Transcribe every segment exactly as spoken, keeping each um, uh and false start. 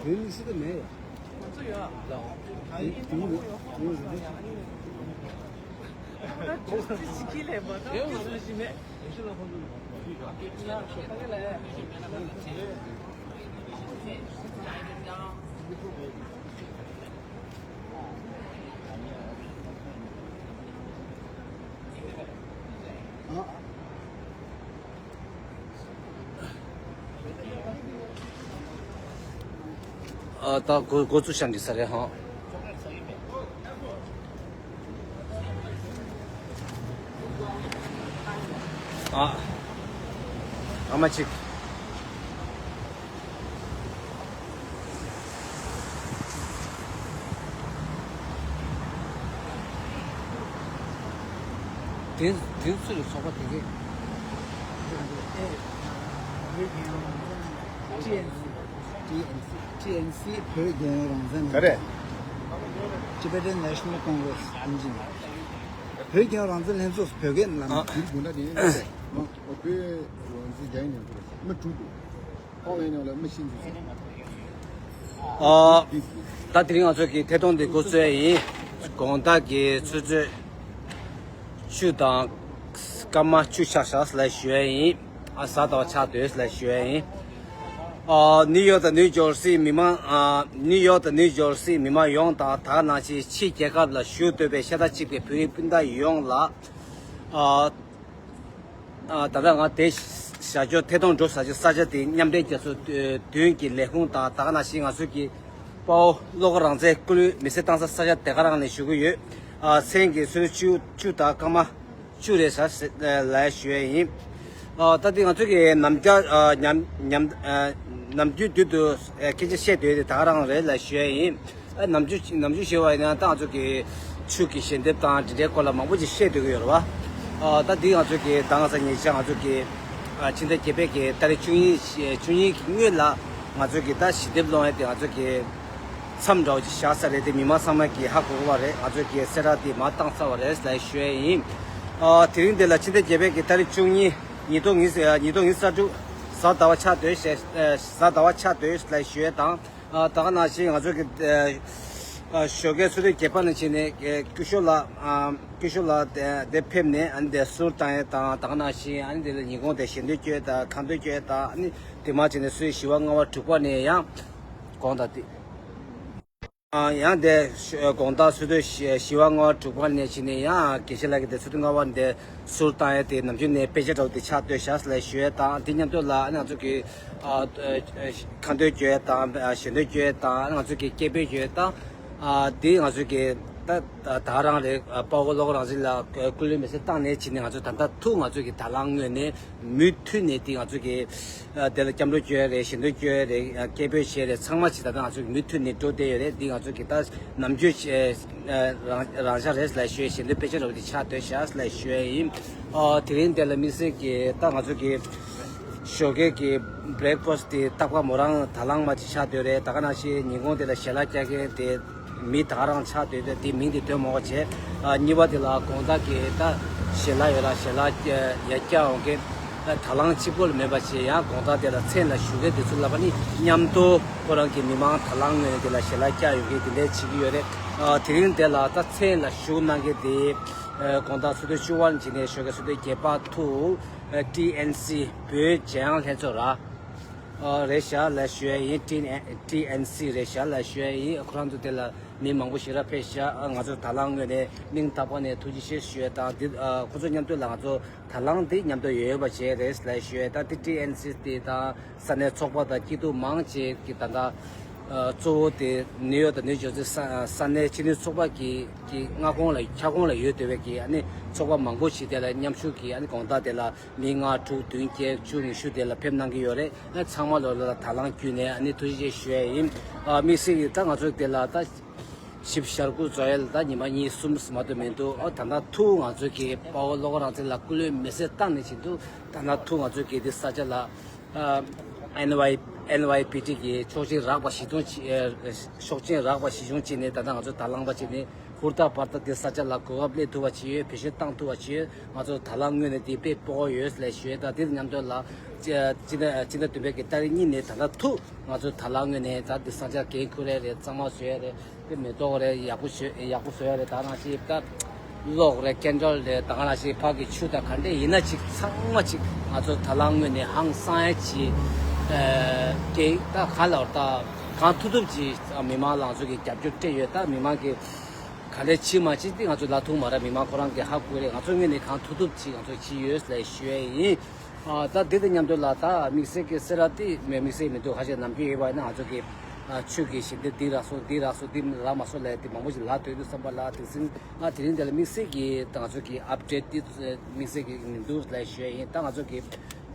དེ་ནི་སྲིད་དུ་མེད་ཡ། ཨ། ད་འགོ་འགོ་ཚུགས་ཤག་འགྲིག་ས་རེད་ཧང་། ཨ། ཨ་མ་གཅིག་དེ་དེ་ཚོ་ལ་ཚོགས་པ་དེ་གས། ཊི་ཨེན་སི། ཊི་ཨེན་སི། ཊི་ཨེན་སི། བོད་རྒྱལ་ཡོངས་རང་བཙན། ག་རེ། Tibetan National Congress ཨིན་ཇི་ནས། བོད་རྒྱལ་ཡོངས་རང་བཙན་ལྷན་ཚོགས་སུ་བོད་སྐད་ནང་ལ། ཨ། དེ་དགོངས་དག་དེ་ཡིན་ཟེར། ཨོ། བོད་རང་བཙན་རྒྱ་ཡིན་ནས་མི་དྲུག་འདུག་ཨོ་ལེ་ཉོ་ལེ་མི་ཤིན་ཅི་ཟེར། ཨ། ད་དེ་རིང་ང་ཚོ་གི་ཐད་གཏོང་འདི་འགོ་བཙུགས་ཡིན། དགོང་དག་གི་ཆུ་ཚོད་བཅུ་དང་སྐར་མ་བཅུ་ཆགས་ཤག་ལ་ཞུ་ཡ་ཡིན། ཨ། གཟའ་ཟླ་བ་ཆགས་འདུག་ལ་ཞུ་ཡ་ཡིན། ཨ། ནིའུ་ཡོག་དང་ནིའུ་ཇོར་སི་མི་མང་། ཨ། ནིའུ་ཡོག་དང་ནིའུ་ཇོར་སི་མི་མང་ཡོངས་དང་། ད་ག་ནང་བཞིན་ཕྱི་རྒྱལ་ཁབ་ལ་བཞུགས་སྡོད་པའི་ཤ་སྟག་གཅིག་པའི་བོད་རིགས་སྤུན་ཟླ་ཡོངས་ལ། ཨ། ཨ། ད་ལྟ་ང་དེ་བཞག་ཆོག་ཐད་གཏོང་འགྲོ་བཞག་ཆོག་ས་ཆ་དེ་མཉམ་འབྲེལ་རྒྱལ་ཚོགས་མདུན་གྱི་ལས་ཁུངས་དང་། ད་ག་ནང་བཞིན་ང་ཚོ་གི་དཔའ་བོ་བློ་དགའ་རང་བཙན་སྐུ་ལུས་མེ་སྲེག་བཏང་ས་ས་ཆ་དེ་ག་རང་ནས་ཞུ་གི་ཡོད། ཨ། མཚན་གྱི་ཆུ་ཚོད་བཅུ་བཅུ་དང་སྐར་མ་བཅུ་རེད་ཟེར་ལ་ཞུ་ཡ་ཡིན། ཨ། ད་དེ་ང་ཚོ་གི་ནམ་རྒྱ། ཨ། ཉམས་ཉམས། ཨ། ནམ་རྒྱུན་དུས་དུ་སྐད་ཆ་བཤད་སྡོད་དེ་ད་ག་རང་རེད་ལ་ཞུ་ཡ་ཡིན། ཨ། ནམ་རྒྱུན་ནམ་རྒྱུན་བཤད་པ་ཡིན་ན་ད་ང་ཚོ་གི་ཆོས་ཀྱི་ཞལ་འདེབས་དང་འདི་འདྲའི་སྐོར་ལ་མང་པོ་ཞིག་བཤད་སྡོད་ཀྱི་ཡོད་རེད་བ། ཨ། ད་འདི་ང་ཚོ་གི་ཟླ་ལྔ་ཚེས་ཉེར་གཅིག་ང་ཚོ་གི། ཨ། ཕྱི་ཟླ་བརྒྱད་པའི་གི་ཏ་རིག་བཅུ་གཉིས། བཅུ་གཉིས་ཀྱི་སྔོན་ལ་ང་ཚོ་གི་ད་ཞལ་འདེབས་སློང་ཡ་དེ་ང་ཚོ་གི་མཚམས་འདྲ་བོ་ཅིག་བཞག་ས་རེད་དེ། མི་མང་ཚང་མ་གི་ཧ་གོ་གི་བ་རེད། ང་ཚོ་གི་གསལ་བསྒྲགས་དེ་མར་བཏང་ཚར་བ་རེད་ལ་ཞུ་ཡ་ཡིན། ཨ། དེ་རིང་དེ་ལ་ཕྱི་ཟླ་བརྒྱད་པའི་གི་ཏ་རིག་བཅུ་གཉིས། ཉིས་སྟོང་ཉི་ཤུ། ཉིས་སྟོང་ཉི་ཤུ་རྩ་དྲུག་གཟའ་ཟླ་བ་ཆགས་སྡོད་ཞེས། གཟའ་ཟླ་བ་ཆགས་སྡོད་ལ་ཞུ་ཡ་དང་། ཨ། ད་ག་ནང་བཞིན་ང་ཚོ་གི། ཨ། ཞོགས་ཀའི་ཆུ་ཚོད་བརྒྱད་པ་ནས་བྱས་ནས། ཨ། སྐུ་ཞབས་ལགས། ཨ། སྐུ་ཞབས་ལགས་དེ་དེ་ཕེབས་ནས། ཨ་ནི་དེ་གསུར་བཏང་ཡས་དང་། ད་ག་ནང་བཞིན་ཨ་ནི་དེ་ལ་ཉིན་གུང་དེ་ཞལ་འདོན་སྐྱོན་དང་། ཁ་འདོན་སྐྱོན་དང་། ཨ་ནི་དེ་མ་བྱས་ནས་ཆུ་ཚོད་བཞི་པ་ལྔ་པ་དྲུག་པ་ནས་ཡང་དགོང་དག་དེ། ཨ། ཡང་དེ་དགོང་དག་ཆུ་ཚོད་བཞི་པ་ལྔ་པ་དྲུག་པ་ནས་བྱས་ནས་ཡང་དགེ་བཤེས་ལགས་ཀྱིས་དེ་ཆུ་ཚོད་ལྔ་པ་དེ་གསུར་བཏང་ཡས་དེ་ནམ་རྒྱུན་ནས་དཔེ་ཆ་འདྲ་བོ་དེ་ཆགས་སྡོད་ཤག་ལ་ཞུ་ཡས་དང་། དེ་མཉམ་དུ་ལ་ཨ་ནི་ང་ཚོ་གི། ཨ། ཨ། ཁ་འདོན་སྐྱོན་དང་། ཨ། ཞལ་འདོན་སྐྱོན་དང་། ང་ཚོ་གི་སྐད་འབོད་སྐྱོན་དང་། ཨ། དེ་ང་ཚོ་གི་ད་ད་རང་རེད། ཨ། དཔའ་བོ་བློ་དགའ་རང་བཙན་ལགས་སྐུ་ལུས་མེ་སྲེག་བཏང་ནས་བྱས་ནས་ང་ཚོ་ད་ལྟ་ཐུག་ང་ཚོ་གི་ད་ལང་ངོས་ནས་མུ་མཐུད་ནས་དེ་ང་ཚོ་གི། ཨ། དེ་ལ་སྐྱབས་འགྲོ་སྐྱོན་རེད། ཞལ་འདོན་སྐྱོན་རེད། ཨ། སྐད་འབོད་བྱས་རེད། ཚང་མ་བྱས་ད་ལྟ་ང་ཚོ་གི་མུ་མཐུད་ནས་འགྲོ་བསྡད་ཡོད་རེད། དེ་ང་ཚོ་གི་ད་ནམ་རྒྱུན་ཨ། རང་རང་འཇགས་རེད་ལ་ཞུ་ཡས། ཞལ་འདོན་དཔེ་ཆ་འདྲ་བོ་དེ་ཆགས་སྡོད་ཤག་ལ་ཞུ་ཡས་ཡིན། ཨ། དེ་རིང་དེ་ལ་དམིགས་བསལ་གྱི་ད་ང་ཚོ་གི་ཞོགས་ཀའི་གི་བྷི་རེག་ཕ་སི་དེ་རྟག་པར་མོ་རང་ད་ལང་མ་ཅིག་ཆགས་སྡོད་རེད། ད་ག་ནང་བཞིན་ཉིན་གུང་དེ་ལ་ཞལ་ལག་བཀྱག་མཁན་དེ་མི་ད་ག་རང་ཆགས་སྡོད་རེད། དེ་མིང་དེ་ཐོན་མ་དགོས་བྱས། ཨ། གཉིས་པ་དེ་ལ་དགོང་དག་གི་ད་ཞལ་ལག་ཡོད་ལ་ཞལ་ལག་ཡར་བཀྱག་ཡོང་མཁན་ད་ལང་གཅིག་པོ་ལ་མེད་པ་བྱས། ཡང་དགོང་དག་དེ་ལ་མཚན་ལ་བཞུགས་མཁན་དེ་ཚོ་ལ་ཕར་ནི་མཉམ་དུ་ཁོ་རང་གི་མི་མང་ད་ལང་ངོས་དེ་ལ་ཞལ་ལག་བཀྱག་ཡོང་མཁན་དེ་འདྲ་བྱེད་ཀྱི་ཡོད་རེད། ཨ། དེ་རིང་དེ་ལ་ད་མཚན་ལ་བཞུགས་གནང་མཁན་དེ། ཨ། དགོང་དག་ཆུ་ཚོད་བཅུ་པ་ནས་བྱས་ནས་ཞོགས་ཀའི་ཆུ་ཚོད་བརྒྱད་པ་ཐུག་ཨ། ཊི་ཨེན་སི་བོད་རྒྱལ་ཡོངས་ལྷན་ཚོགས་ར། ཨ། རེད་ཤག་ལ་ཞུ་ཡས་ཡིན། ཊི་ཨེན་སི་རེད་ཤག་ལ་ཞུ་ཡས་ཡིན། ཁོ་རང་ཚོ་དེ་ལ་ མི་མང་པོ་ཞིག་ར་ཕེབས་ཤག་ཨ་ང་ཚོ་དང་བླངས་ངོས་ནས་སྙིང་ཐག་པ་ནས་ཐུགས་རྗེ་ཆེ་ཞུ་ཡས་དང་། འདི་ཨ་ཁོ་ཚོ་མཉམ་དུ་ལ་ང་ཚོ་དང་བླངས་འདི་མཉམ་དུ་ཡོད་ཡོད་པ་བྱས་རེད་ལབ་ཞུ་ཡས་དང་། འདི་ཊི་ཨེན་སི་ཊི་དང་ས་གནས་ཚོགས་པ་དང་སྐྱིད་སྡུག་མང་ཆེ་གི་ད་ལྟ་ཨ་གཙོ་བོ་དེ་ནིའུ་ཡོག་དང་ནིའུ་ཇར་སི་ས་ས་གནས་ཕྱི་ནུས་ཚོགས་པ་གི་གི་མངའ་ཁོངས་ལ་ཁྱབ་ཁོངས་ལ་ཡོད་བསྡད་པའི་གི་ཨ་ནི་ཚོགས་པ་མང་པོ་ཞིག་དེ་ལ་མཉམ་ཞུགས་ཀྱིས་ཨ་ནི་དགོང་དག་དེ་ལ་མི་ལྔ་དྲུག་བདུན་བརྒྱད་བཅུ་ཉི་ཤུ་དེ་ལ་ཕེབས་གནང་གི་ཡོད་རེད། ཨ་ཚང་མ་ལོ་ལ་དང་བླངས་བརྒྱུད་ནས་ཨ་ནི་ཐུགས་རྗེ་ཆེ་ཞུ་ཡས་ཡིན། ཨ་དམིགས་བསལ་གྱིས་ད་ང་ཚོ་དེ་ལ་ད་ཞིབ་ཤར་ཁུལ་རྫོང་ཡས་ལ་ད་ཉི་མ་གཉིས་གསུམ་མ་གཏོགས་མི་འདུག་ཨ་ད་ལྟ་ཐུག་ང་ཚོ་གི་དཔའ་བོ་བློ་དགའ་རང་བཙན་ལ་སྐུ་ལུས་མེ་སྲེག་བཏང་ནས་བྱེད་འདུག་ད་ལྟ་ཐུག་ང་ཚོ་གི་དེ་ས་ཆ་ལ་ཨེན་ཝའི་ཨེན་ཝའི་པི་ཊི་གི་ཆོག་མཆན་རག་པ་གཞི་བཟུང་བྱས། ཨ་ཆོག་མཆན་རག་པ་གཞི་བཟུང་བྱས་ནས་ད་ལྟ་ང་ཚོ་དང་བླངས་པ་བྱས་ནས་ཧུར་ཐག་བར་ཐག་དེ་ས་ཆ་ལ་གོ་སྐབས་སླེབས་ཐུབ་པ་བྱས་ཡོད། བེད་སྤྱོད་བཏང་ཐུབ་པ་བྱས་ཡོད། ང་ཚོ་དང་བླངས་ངོས་ནས་དེ་དཔེ་སྤོབས་པ་ཡོད་ལབ་ཞུ་ཡས་དང་། དེ་དང་མཉམ་དུ་ལ་སྤྱི་ཟླ་སྤྱི་ཟླ་བདུན་པའི་གི་ཏ་རིག་གཉིས་ནས་ད་ལྟ་ཐུག་ང་ཚོ་དང་བླངས་ངོས་ནས་ད་དེ་ས་ཆ་འགན་འཁུར་ཡས་རེད། གཙང་མ་བཟོ་ཡས་རེད། དེ་མེ་ཏོག་རེད། ཡག་པོ་བཟོ་ཡག་པོ་བཟོ་ཡས་རེད། ད་ནང་བཞིན་ད་གློག་རེད། ཀེན་ཌལ་རེད། ད་ག་ནང་བཞིན་ཕག་གི་ཆུ་དང་ག་འདྲས་ཡིན་ན་ཅིག་ཚང་མ་ཅིག་ང་ཚོ་དང་བླངས་ངོས་ནས་ཧང་སང་ཡས་ཅིག་ཨ་གི་ད་ག་ལ་བར་ད་གང་ཐུབ་ཐུབ་ཅིག་མི་མང་ལ་ང་ཚོ་གི་རྒྱབ་སྐྱོར་སྤྲད་ཡོད། ད་མི་མང་གི་ག་འདྲས་བྱེད་མ་བྱེད་དེ་ང་ཚོ་ལ་ཐུག་མ་རེད། མི་མང་ཁོ་རང་གི་ཧ་གོ་རེད། ང་ཚོ་ངོས་ནས་གང་ཐུབ་ཐུབ་ཅིག་ང་ཚོ་བྱས་ཡོད་ལབ་ཞུ་ཡས་ཡིན། ཨ་ད་འདི་དང་མཉམ་དུ་ལ་ད་དམིགས་བསལ་གྱི་སེ་ར་དེ་མི་དམིགས་བསལ་མི་འདུག་ཁ་ཤས་ནམ་རྒྱུན་ཡོད་པ་ཡིན་ན་ང་ཚོ་གི་ཨ་ཆོས་ཀྱི་ཞལ་འདེབས་འདི་རག་སོང་། འདི་རག་སོང་། འདི་རག་མ་སོང་ལབ་དེ་མང་པོ་ཞིག་ལབ་སྡོད་དུས་ཙམ་པ་ལ་དེ་ཟིན་ང་དེ་རིང་འདི་ལ་དམིགས་བསལ་གྱི་ད་ང་ཚོ་གི་ཨབ་ཌེཊ་འདི་དམིགས་བསལ་གྱི་མི་འདུག་ལབ་ཞུ་ཡས་ཡིན། ད་ང་ཚོ་གི་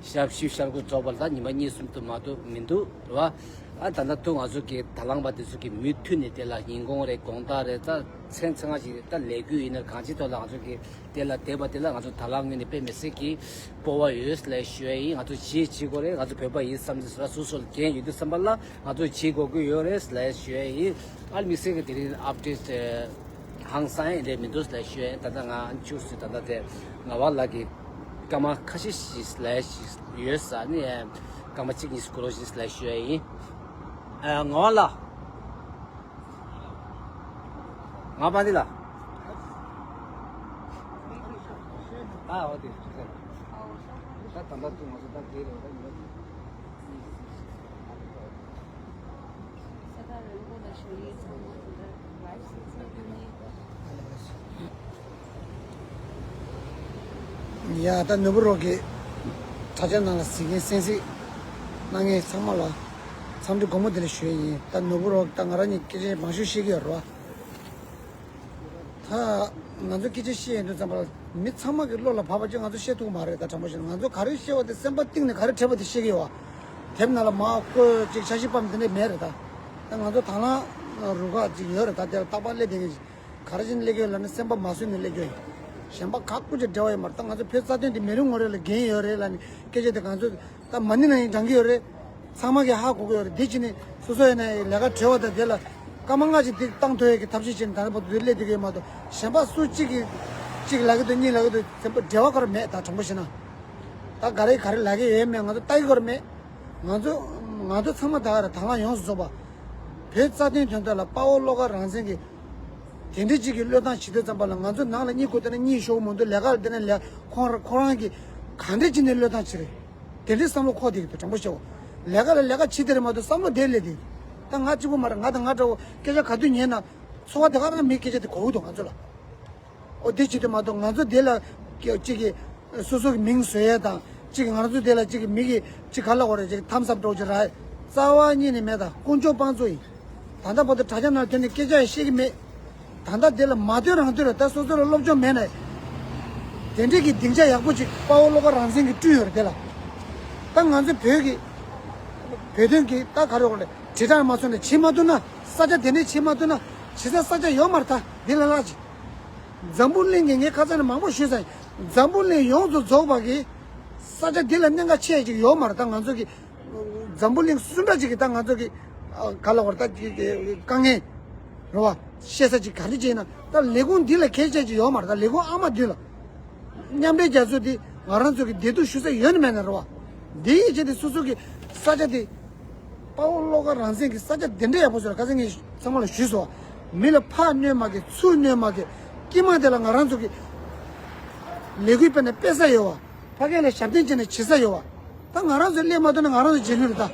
ཞབས་ཞུ་ཤར་ཁུལ་རྫོང་པ་ལ་ད་ཉི་མ་གཉིས་གསུམ་དུ་མ་གཏོགས་མི་འདུག་རེད་བ། ཨ་ད་ལྟ་ཐུག་ང་ཚོ་གི་དང་བླངས་པ་དེ་ཚོ་གི་མུ་མཐུད་ནས་དེ་ལ་ཉིན་གུང་རེད། དགོང་དག་རེད། ད་མཚན་མཚན་སྔ་ཞིག་ད་ལས་འགུལ་ཡིན་ན་གང་ཅིའི་ཐོག་ལ་ང་ཚོ་གི་དེ་ལ་བསྡད་པ་དེ་ལ་ང་ཚོ་དང་བླངས་ངོས་ནས་དཔེ་མི་སྲིད་ཀྱི་སྤོབས་པ་ཡོད་ལབ་ཞུ་ཡས་ཡིན། ང་ཚོ་བྱེད་བྱེད་དགོས་རེད། ང་ཚོ་བོད་པ་ཡིན་བསམ་ཚེ་སོ་སོ་ལ་འགན་ཡོད་དུས་ཙམ་པ་ལ་ང་ཚོ་བྱེད་དགོས་ཀྱི་ཡོད་རེད་ལབ་ཞུ་ཡས་ཡིན། ཨ་དམིགས་བསལ་གྱི་དེ་རིང་ཨབ་ཌེཊ་ཧང་སང་ཡས་རེད་མི་འདུག་ལབ་ཞུ་ཡས་ཡིན། ད་ལྟ་ང་ཆུ་སུ་ད་ལྟ་དེ་ངག་དབང་ལགས་ཀྱི་སྐར་མ་ཁ་ཤས་ཤིག་ལབ་ཞིག་ཡོད་ས་ནི་སྐར་མ་གཅིག་གཉིས་སུ་འགོར་རོགས་ཞིག་ལབ་ཞུ་ཡས་ཡིན། ཨ་ངག་དབང་ལགས། ང་པ་འདི་ལ། ཨ་འོ་དེ། ད་ད་ལྟ་ཚུ་ང་ཚོ་ད་དེ་རེད་ད་ཡིན། ཡ་ད་ནོར་བུ་རོགས་ཀྱི་དྲ་རྒྱ་ནང་ལ་གཟིགས་མཁན་གསན་གཟིགས་གནང་མཁན་ཚང་མ་ལ་འཚམས་འདྲི་དགོང་མོ་དེ་ལ་ཞུ་ཡས་ཡིན། ད་ནོར་བུ་རོགས་ད་ང་རང་གཉིས་སྐད་ཆ་མང་ཤོས་བཤད་ཀྱི་ཡོད་རེད་བ། ད་ང་ཚོ་སྐད་ཆ་བཤད་ཡོང་དུས་ཙམ་པ་ལ་མི་ཚང་མ་གི་བློ་ལ་བབས་པ་ཅིག་ང་ཚོ་བཤད་ཐུབ་ཀྱི་མ་རེད། ད་དྲང་པོ་བཤད་ན་ང་ཚོ་ག་རེ་བཤད་པ་དེ་སེམས་པ་གཏིང་ནས་ག་རེ་དྲན་པ་དེ་བཤད་ཀྱི་ཡོད་བ། དེབ་ནང་ལ་མར་བཀོད་ཅིག་འཆར་གཞི་སྤར་དེ་འདྲ་མེད་རེད་ད། ད་ང་ཚོ་དང་བླངས་རུ་ཁག་ཅིག་ཡོད་རེད་ད། དེ་ལ་རྟག་པར་སླེབས་བསྡད་མཁན་ཅིག་ག་རེ་བྱས་ནས་སླེབས་ཀྱི་ཡོད་ལབ་ན་སེམས་པ་མ་བཟོད་ནས་སླེབས་ཀྱི་ཡོད། གཞན་པ་ག་སྐུ་ཅིག་འབྲེལ་བ་ཡོད་མ་རེད། ད་ང་ཚོ་བོད་རྩ་དོན་དེ་མི་རིགས་ངོ་རེ་ལ་འགན་ཡོད་རེད་ལབ་ནས་སྐད་ཆ་དེ་ང་ཚོ་ད་མ་ཎི་ནང་ཡང་བགྲང་གི་ཡོད་རེད། ཚང་མ་གིས་ཧ་གོ་གི་ཡོད་རེད། འདི་ཕྱིན་ནས་སོ་སོ་ཡིན་ན་ལས་ཀ་བྲེལ་བ་དང་དེ་ལ་སྐར་མ་ལྔ་ཅིག་འདི་བཏང་ཐུབ་ཡས་ཀྱི་ཐབས་ཤེས་བྱས་ནས་ད་ལྟ་བར་དུ་འདིར་སླེབས་བསྡད་ཀྱི་ཡོད་མ་གཏོགས་གཞན་པ་སུ་གཅིག་གིས་གཅིག་ལབ་ཀྱི་འདུག་གཉིས་ལབ་ཀྱི་འདུག་ཟེར་བ་འབྲེལ་བ་ག་རེ་མེད། ད་དྲང་པོ་བཤད་ན་ད་ག་རེ་ག་རེ་ལབ་ཀྱི་ཡོད་མེད་ང་ཚོ་ལྟ་གི་ག་རེ་མེད། ང་ཚོ་ང་ཚོ་ཚང་མ་ད་ག་རེ་དང་བླངས་ཡོངས་སུ་རྫོགས་པ་བོད་རྩ་དོན་དོན་དག་ལ་དཔའ་བོ་བློ་དགའ་རང་བཙན་གྱི་དེ་འདྲ་གཅིག་གི་བློས་བཏང་བྱེད་དུས་ཙམ་པ་ལ་ང་ཚོ་ནང་ལ་གཉིད་ཁུག་བསྡད་ན་གཉིད་ཤོར་གི་མི་འདུག་ལས་ཀ་ལ་བསྡད་ན་ལས་ཁོང་ར་ཁོ་རང་གིས་གང་འདྲ་བྱས་ནས་བློས་བཏང་བྱེད་རེད། དེ་འདྲའི་བསམ་བློ་འཁོར་བསྡད་ཀྱི་འདུག་དྲང་པོ་བཤད་པ། ལས་ཀ་ལ་ལས་ཀ་བྱེད་དེ་རེད་མ་གཏོགས་བསམ་བློ་དེ་སླེབས་བསྡད་ཀྱི་འདུག་ད་ང་གཅིག་པུ་མ་རེད། ང་དང་ང་འདྲ་བོ་སྐད་ཆ་ག་དུས་ཉན་ན་ཚོར་བ་དེ་ག་རང་མིའི་སྐད་ཆ་དེ་གོ་གི་འདུག་ང་ཚོ་ལ། ཨོ་དེ་བྱེད་དུས་མ་གཏོགས་ང་ཚོ་དེ་ལ་གཅིག་གིས་སོ་སོ་གི་མིང་བཟོ་ཡས་དང་གཅིག་གིས་ང་ཚོ་དེ་ལ་གཅིག་གིས་མི་གིས་གཅིག་ག་ལ་གོ་རེད་ཅིག་ཐམ་སབ་འགྲོ་ཅིག་ར་རྩ་བ་ཉིད་ནས་མེད། ད་དཀོན་མཆོག་དཔང་གཙོ་ཡིན། ད་ལྟ་བར་དུ་དྲ་རྒྱ་ནང་དོན་ནས་སྐད་ཆ་ཡང་བཤད་ཀྱི་མེད། ད་ལྟ་དེ་ལ་མ་ཐོན་རང་ཐོན་རེད། ད་སོ་སོ་ལ་སློབ་སྦྱོང་མེད་ནས་དེ་འདྲས་ཀྱི་སྡིངས་ཆ་ཡག་པོ་ཅིག་དཔའ་བོ་བློ་དགའ་རང་བཙན་གྱིས་བསྐྲུན་ཡོད་རེད། དེ་ལ་ད་ང་ཚོ་བོད་ཀྱི་བོད་དོན་གྱི་ད་ག་རེ་གོ་རེད་དྲིལ་བསྒྲགས་མ་བྱུང་ན་བྱེད་མ་ཐུབ་ན་ས་ཆ་དེ་འདྲས་བྱེད་མ་ཐུབ་ན་བྱེད་ས་ས་ཆ་ཡོད་མ་རེད། ད་འདི་ལ་ལྷག་ཅིག་འཛམ་བུ་གླིང་གི་ངས་ཁ་སང་ནས་མང་པོ་ཞུས་ཚར་ཡིན། འཛམ་བུ་གླིང་ཡོངས་སུ་རྫོགས་པ་གི་ས་ཆ་འདི་ལ་གནད་འགག་ཆེ་ཅིག་ཡོད་མ་རེད། ད་ང་ཚོ་གི་འཛམ་བུ་གླིང་སུ་འདྲ་ཅིག་གི་ད་ང་ཚོ་གི་ཨ་ག་ལ་བར་ད་ཅིག་གི་དཀའ་ངལ་རེད་བ། བཤད་ས་ཅིག་ག་རེ་བྱས་ན་ད་ལས་ཁུངས་འདི་ལ་གལ་ཆེ་ཅིག་ཡོད་མ་རེད། ད་ལས་ཁུངས་ཨ་མ་འདི་ལ་མཉམ་འབྲེལ་རྒྱལ་ཚོགས་འདི་ང་རང་ཚོ་གི་བདེ་སྡུག་ཞུ་ས་ཡོད་ནི་མེད་ན་རེད་བ། འདི་ཡི་ཆེད་དུ་སོ་སོ་གི་ས་ཆ་འདི་དཔའ་བོ་བློ་དགའ་རང་བཙན་གྱི་ས་ཆ་འདི་འདྲ་ཡག་པོ་བཟོས་ལ་ཁ་སང་ངས་ཚང་མ་ལ་ཞུས་སོང་། མི་ལ་ཕར་གནོད་མ་གི་ཚུར་གནོད་མ་གི་དཀྱིལ་མ་དེ་ལ་ང་རང་ཚོ་གི་ལས་འགུལ་སྤེལ་ནས་སྤེལ་ས་ཡོད་བ། ཕ་གི་ལ་ཞབས་བརྟན་བྱས་ནས་བྱེད་ས་ཡོད་བ། ད་ང་རང་ཚོ་སླེབས་མ་ཐུབ་ན་ང་རང་ཚོ་རྗེས་ལུས་རེད་ད།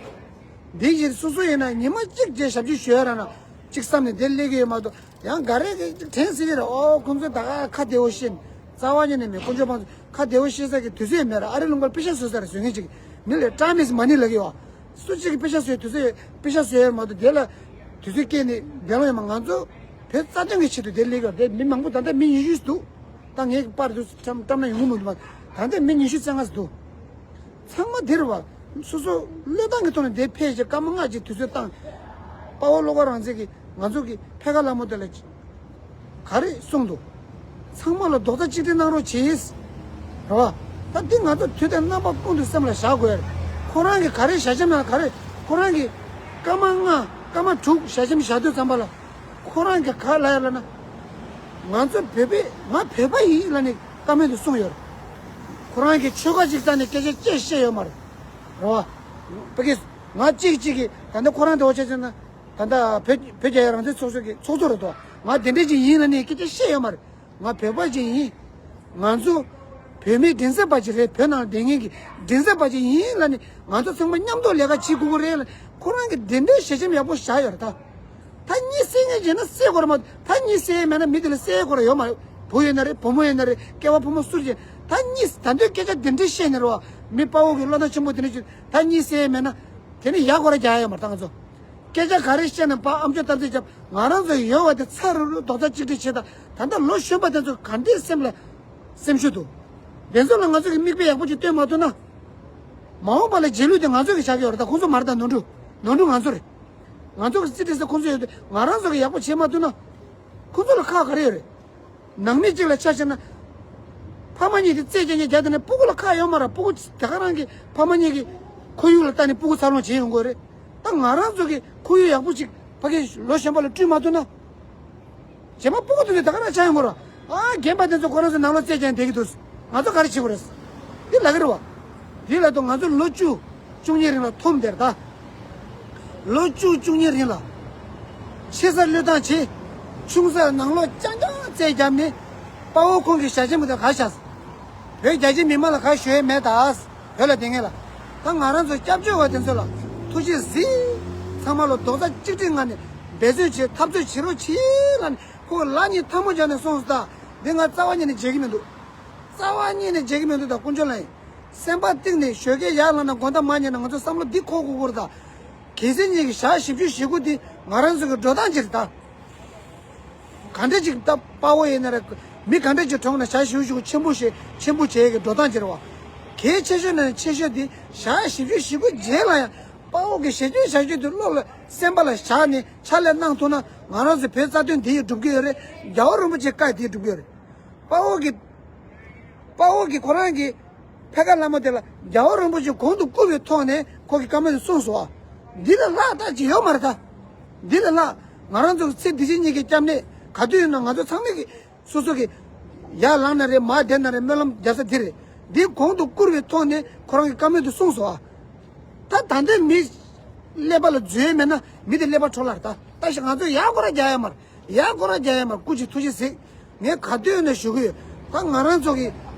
འདི་ཡིན་སོ་སོ་ཡིན་ན་ཉི་མ་གཅིག་རྗེས་ཞབས་ཕྱི་ཞུ་ཡ་རག་ན་ གཅིག་བསམ་ནས་དེ་སླེབས་ཀྱི་ཡོད་མ་གཏོགས། ཡང་འགའ་རེ་གིས་དྲན་སྲིད་ཀྱི་རེད། ཨོ་ཁོང་ཚོས་ད་ག་ཁ་བདེ་བོ་བཤད་ནས། རྩ་བ་ཉིད་ནས་མེད། དཀོན་མཆོག་དཔང་ཚོ་ཁ་བདེ་བོ་བཤད་ས་གི་དུས་ཚོད་མེད་ར། ཨ་རི་ལུང་པར་པེ་ཤག་བཟོ་ས་རེད། བཟོ་མཁན་ཅིག་མི་ལ་time is money ལབ་ཀྱི་ཡོད། སུ་གཅིག་གིས་པེ་ཤག་བཟོས་དུས་ཚོད། པེ་ཤག་བཟོས་ཡོད་མ་གཏོགས་དེ་ལ་དུས་ཚོད་སྐྱེལ་ནས་བསྡད་ལོང་ཡོད་མ། ང་ཚོ་བོད་རྩ་དོན་གྱི་ཆེད་དུ་དེ་སླེབས་ཀྱི་རེད། དེ་མི་མང་པོ། ད་ལྟ་མི་ཉི་ཤུ་འདུག་ད་ངའི་པར་དུ་བཀྲམ་བཀྲམ་ན་ཡོང་གི་མི་འདུག་མ། ད་ལྟ་མི་ཉི་ཤུ་རྩ་ལྔ་ཙམ་འདུག་ཚང་མ་འདིར་བ། སོ་སོ་བློས་བཏང་གི་ཐོག་ནས་འདིར་ཕེབས་བྱས་སྐར་མ་ལྔ་ཅིག་དུས་ཚོད་བཏང་། དཔའ་བོ་བློ་དགའ་རང་བཙན་གྱིས་ང་ཚོ་གི་ཕེ་ཁ་ལ་མོ་དེ་ལ་ག་རེ་གསུངས་འདུག་ཚང་མ་ལ་རྡོག་རྩ་གཅིག་སྒྲིལ་གནང་རོགས་གྱིས། རེད་བ། ད་འདི་ང་ཚོ་དུས་དང་རྣམ་པ་ཀུན་ཏུ་སེམས་ལ་བཞག་དགོས་རེད། ཁོ་རང་གིས་ག་རེ་ཞལ་ཆེམས་ནང་ག་རེ། ཁོ་རང་གིས་སྐར་མ་ལྔ་སྐར་མ་དྲུག་ཞལ་ཆེམས་བཞག་དུས་ཙམ་པ་ལ། ཁོ་རང་གིས་ག་ལབ་ཡ་ལབ་ན། ང་ཚོ་བོད་པའི། ང་བོད་པ་ཡིན་ལབ་ནས་བཀའ་མོལ་དུ་གསུངས་ཡོད་རེད། ཁོ་རང་གིས་ཆོལ་ཁ་གཅིག་རྩ་ནས་སྐད་ཆ་ཅིག་བཤད་ཡོད་མ་རེད། རེད་བ། བོད་ཀྱི་ང་གཅིག་གཅིག་གིས་ད་ལྟ་ཁོ་རང་དེ་འོ་བྱས་ཙང་ན། ད་ལྟ་བོད་བོད་རྒྱ་ཡི་རང་བཙན་ཚོགས་ཆུང་གི་ཚོགས་གཙོ་རེད་དོ། ང་དེ་འདྲ་ཅིག་ཡིན་ལབ་ནས་སྐད་ཆ་བཤད་ཡོད་མ་རེད། ང་བོད་པ་ཅིག་ཡིན། ང་ཚོ་བོད་མིའི་མགྲིན་ཚབ་པ་ཅིག་རེད། བོད་ནང་བསྡད་མཁན་གྱི་མགྲིན་ཚབ་པ་ཅིག་ཡིན་ལབ་ནས། ང་ཚོ་ཚང་མ་མཉམ་དུ་ལས་ཀ་བྱེད་དགོས་ཀྱི་རེད་ལབ། ཁོ་རང་གིས་དེ་འདྲའི་ཞལ་ཆེམས་ཡག་པོ་བཞག་ཡོད་རེད་ད། ད་གཉིད་སད་མཁན་བྱས་ན་སད་དགོས་རེད་མ། ད་གཉིད་སད་མེད་ན་མི་དེ་ལ་སད་དགོས་རེད་ཡོད་མ་རེད། བུ་ཡོད་ན་རེད། བུ་མོ་ཡོད་ན་རེད། སྐྱེ་བ་ཕོ་མོ་སུ་རེད། ད་གཉིད་ད་འདོད་སྐད་ཆ་དེ་འདྲ་བཤད་ནས་རེད་བ། མི་དཔའ་བོ་གི་བློ་ཐག་ཆེན་པོ་དེ་འདྲ་ཅིག་ད་གཉིད་སད་མེད་ན། དེ་ནི་ཡག་སྐོར་རྒྱག་ཡ་ཡོད་མ་རེད་ད་ང་ཚོ། སྐད་ཆ་ག་རེ་བཤད་ན་ཕར་ཨམ་ཅོག་གཏམ་ཚིག་རྒྱབ། ང་རང་ཚོ་ཡོད་པ་དེ་ཚ་རུ་རུ་རྡོག་རྩ་གཅིག་སྒྲིལ་བྱེད་ད། ད་ལྟ་ལོ་གཞོན་པ་དེ་ཚོ་ག་འདྲའི་སེམས་ལ་སེམས་ཤུགས་འདུག་དེ་ཚོ་ལ་ང་ཚོ་གི་མིག་དཔེ་ཡག་པོ་ཅིག་སྟོན་མ་ཐུབ་ན། མ་འོངས་པ་ལ་རྗེས་ལུས་དེ་ང་ཚོ་གི་ཆགས་ཀྱི་ཡོད་རེད་ད། ཁོང་ཚོ་མ་རེད་ད། ནོར་འཁྲུལ་ནོར་འཁྲུལ་ང་ཚོ་རེད། ང་ཚོ་གི་རྩིས་སྤྲད་ས་ཁོང་ཚོ་ཡོད་དུས་ང་རང་ཚོ་གི་ཡག་པོ་བྱེད་མ་ཐུབ་ན། ཁོང་ཚོ་ལ་ཁག་ག་རེ་ཡོད་རེད། ནང་མི་གཅིག་ལ་ཆ་བཞག་ན། ཕ་མ་གཉིས་དེ་རྩོད་རྒྱག་ཉེས་རྒྱག་དེ་ནས་སྤུ་གུ་ལ་ཁག་ཡོད་མ་རེད། སྤུ་གུ་དེ་ག་རང་གི་ཕ་མ་གཉིས་ཀྱི་ཁོར་ཡུག་ལ་ལྟ་ནས་སྤུ་གུ་འཚར་ལོངས་བྱེད་ཡོང་དགོས་རེད། ད་ང་རང་ཚོ་གི་ཁོར་ཡུག་ཡག་པོ་ཅིག་ཕ་གི་ལོ་གཞོན་པ་ལ་བསྐྲུན་མ་ཐུབ་ན། རྗེས་མ་སྤུ་གུ་དེ་ཚོ་དེ་ག་རང་ཆགས་ཡོང་གི་རེད། ཨ་རྒན་པ་དེ་ཚོ་ཁོ་རང་ཚོ་ནང་ལོགས་རྩོད་རྒྱག་བསྡད་ཀྱི་འདུག་ང་ཚོ་ག་རེ་བྱེད་དགོས་རེད། འདི་ལབ་ཀྱི་རེད་བ། འདི་ལ་དུ་ང་ཚོ་ལོ་བཅུ་བཅུ་གཉིས་རིང་ལ་འཐོམ་བསྡད་ད། ལོ་བཅུ་བཅུ་གཉིས་རིང་ལ། ཆེ་སར་བློས་བཏང་བྱས། ཆུང་སར་ནང་ལོགས་རྐྱང་རྐྱང་རྩོད་བརྒྱབ་ནས། དཔའ་བོ་ཁོང་གི་ཞལ་ཆེམས་དེ་ག་བཞག་བོད་རྒྱ་ཆེ་མི་མང་ལ་ག་ཞུ་ཡས་མེད་ད། བོད་ལ་བསྡད་མཁན་ལ། ད་ང་རང་ཚོ་སྐྱབས་བཅོལ་བ་དེ་ཚོ་ལ་ཐུགས་རྗེ་གཟིགས། ཚང་མ་ལ་རྡོག་རྩ་གཅིག་སྒྲིལ་ངང་ནས་འབད་བརྩོན་བྱེད། འཐབ་རྩོད་བྱེད་རོགས་གྱིས་ལབ་ནས་ཁོ་ལ་ཉིན་ཐལ་མོ་སྦྱར་ནས་སོང་སོང་ད། འདི་ང་རྩ་བ་ཉིད་ནས་བརྗེད་ཀྱི་མི་འདུག་རྩ་བ་ཉིད་ནས་བརྗེད་ཀྱི་མི་འདུག་ད་དཀོན་མཆོག་ལ་ཡིན། སེམས་པ་གཏིང་ནས་ཞོགས་ཀས་ཡར་ལངས་ན་དགོང་དག་མར་ཉལ་ན་ང་ཚོ་བསམ་བློ་འདི་འཁོར་དགོས་ཀྱི་རེད་ད། གལ་སྲིད་ཉིད་ཀྱི་ཞག་བཞི་བཅུ་ཞེ་དགུ་འདི་ང་རང་ཚོ་གི་འགྲོ་སྟངས་ཅིག་རེད་ད། ག་འདྲ་ཅིག་ད་དཔའ་བོ་ཡིན་ན་རེད། མི་ག་འདྲ་ཅིག་གྲོངས་ན་ཞག་བཞི་བཅུ་ཞེ་དགུ་ཆེན་པོ་ཞེ་ཆེན་པོ་བྱེད་ཀྱི་འགྲོ་སྟངས་ཅིག་རེད་བ། གལ་ཆེ་ཤོས་ནས་ཆེ་ཤོས་འདི་ཞག་བཞི་བཅུ་ཞེ་དགུ་རྗེས་ལ་ཡང་དཔའ་བོ་གི་ཞལ་རྒྱུན་བཞག་རྒྱུ་འདི་བློ་ལ་སེམས་པ་ལ་བཞག་ནས་ཕྱག་ལས་གནང་ཐུབ་ན་ང་རང་ཚོའི་བོད་རྩ་དོན་འདི་ཡིས་འགྲུབ་ཀྱི་ཡོད་རེད། རྒྱལ་བ་རིན་པོ་ཆེའི་བཀའ་འདི་ཡིས་འགྲུབ་ཀྱི་ཡོད་རེད། དཔའ་བོ་གི་དཔའ་བོ་གི་ཁོ་རང་གི་ཕ་གི་ལ་མོ་དེ་ལ་རྒྱལ་བ་རིན་པོ་ཆེ་གོང་དུ་བཀུར་བའི་ཐོག་ནས་ཁོ་གི་བཀའ་མོལ་དེ་གསུངས་སོང་བ། འདི་ལས་ལྷག་ད་ཅི་ཡོད་མ་རེད་ད། འདི་ལས་ལྷག་ང་རང་ཚོ་ཚེ་འདི་ཕྱི་གཉིས་ཀྱི་སྐྱབས་གནས་ག་དུས་ཡིན་ན་ང་ཚོ་ཚང་མས་ཀྱི་སོ་སོ་གི་ཡར་ལངས་ན་རེད། མར་བསྡད་ན་རེད། སྨོན་ལམ་རྒྱབ་ས་འདི་རེད། འདི་གོང་དུ་བཀུར་བའི་ཐོག་ནས་ཁོ་རང་གི་བཀའ་མོལ་དེ་གསུངས་སོང་བ། ད་ད་ལྟའི་མི་ཀླད་པ་ལ་འཛུལ་ཡས་མེད་ན་མི་དེ་ཀླད་པ་འཕྲོ་བརླག་རེད་ད། ད་ཞིག་ང་ཚོ་ཡར་སྐོར་ར་རྒྱག་ཡས་མ་རེད། ཡར་སྐོར་ར་རྒྱག་ཡས་མ་རེད། སྐུ་མཁྱེན་ཐུགས་རྗེ་གཟིགས། ངས་ག་དུས་ཡིན་ན་ཞུ་གི་ཡོད། ད་ང་རང་ཚོ་གི་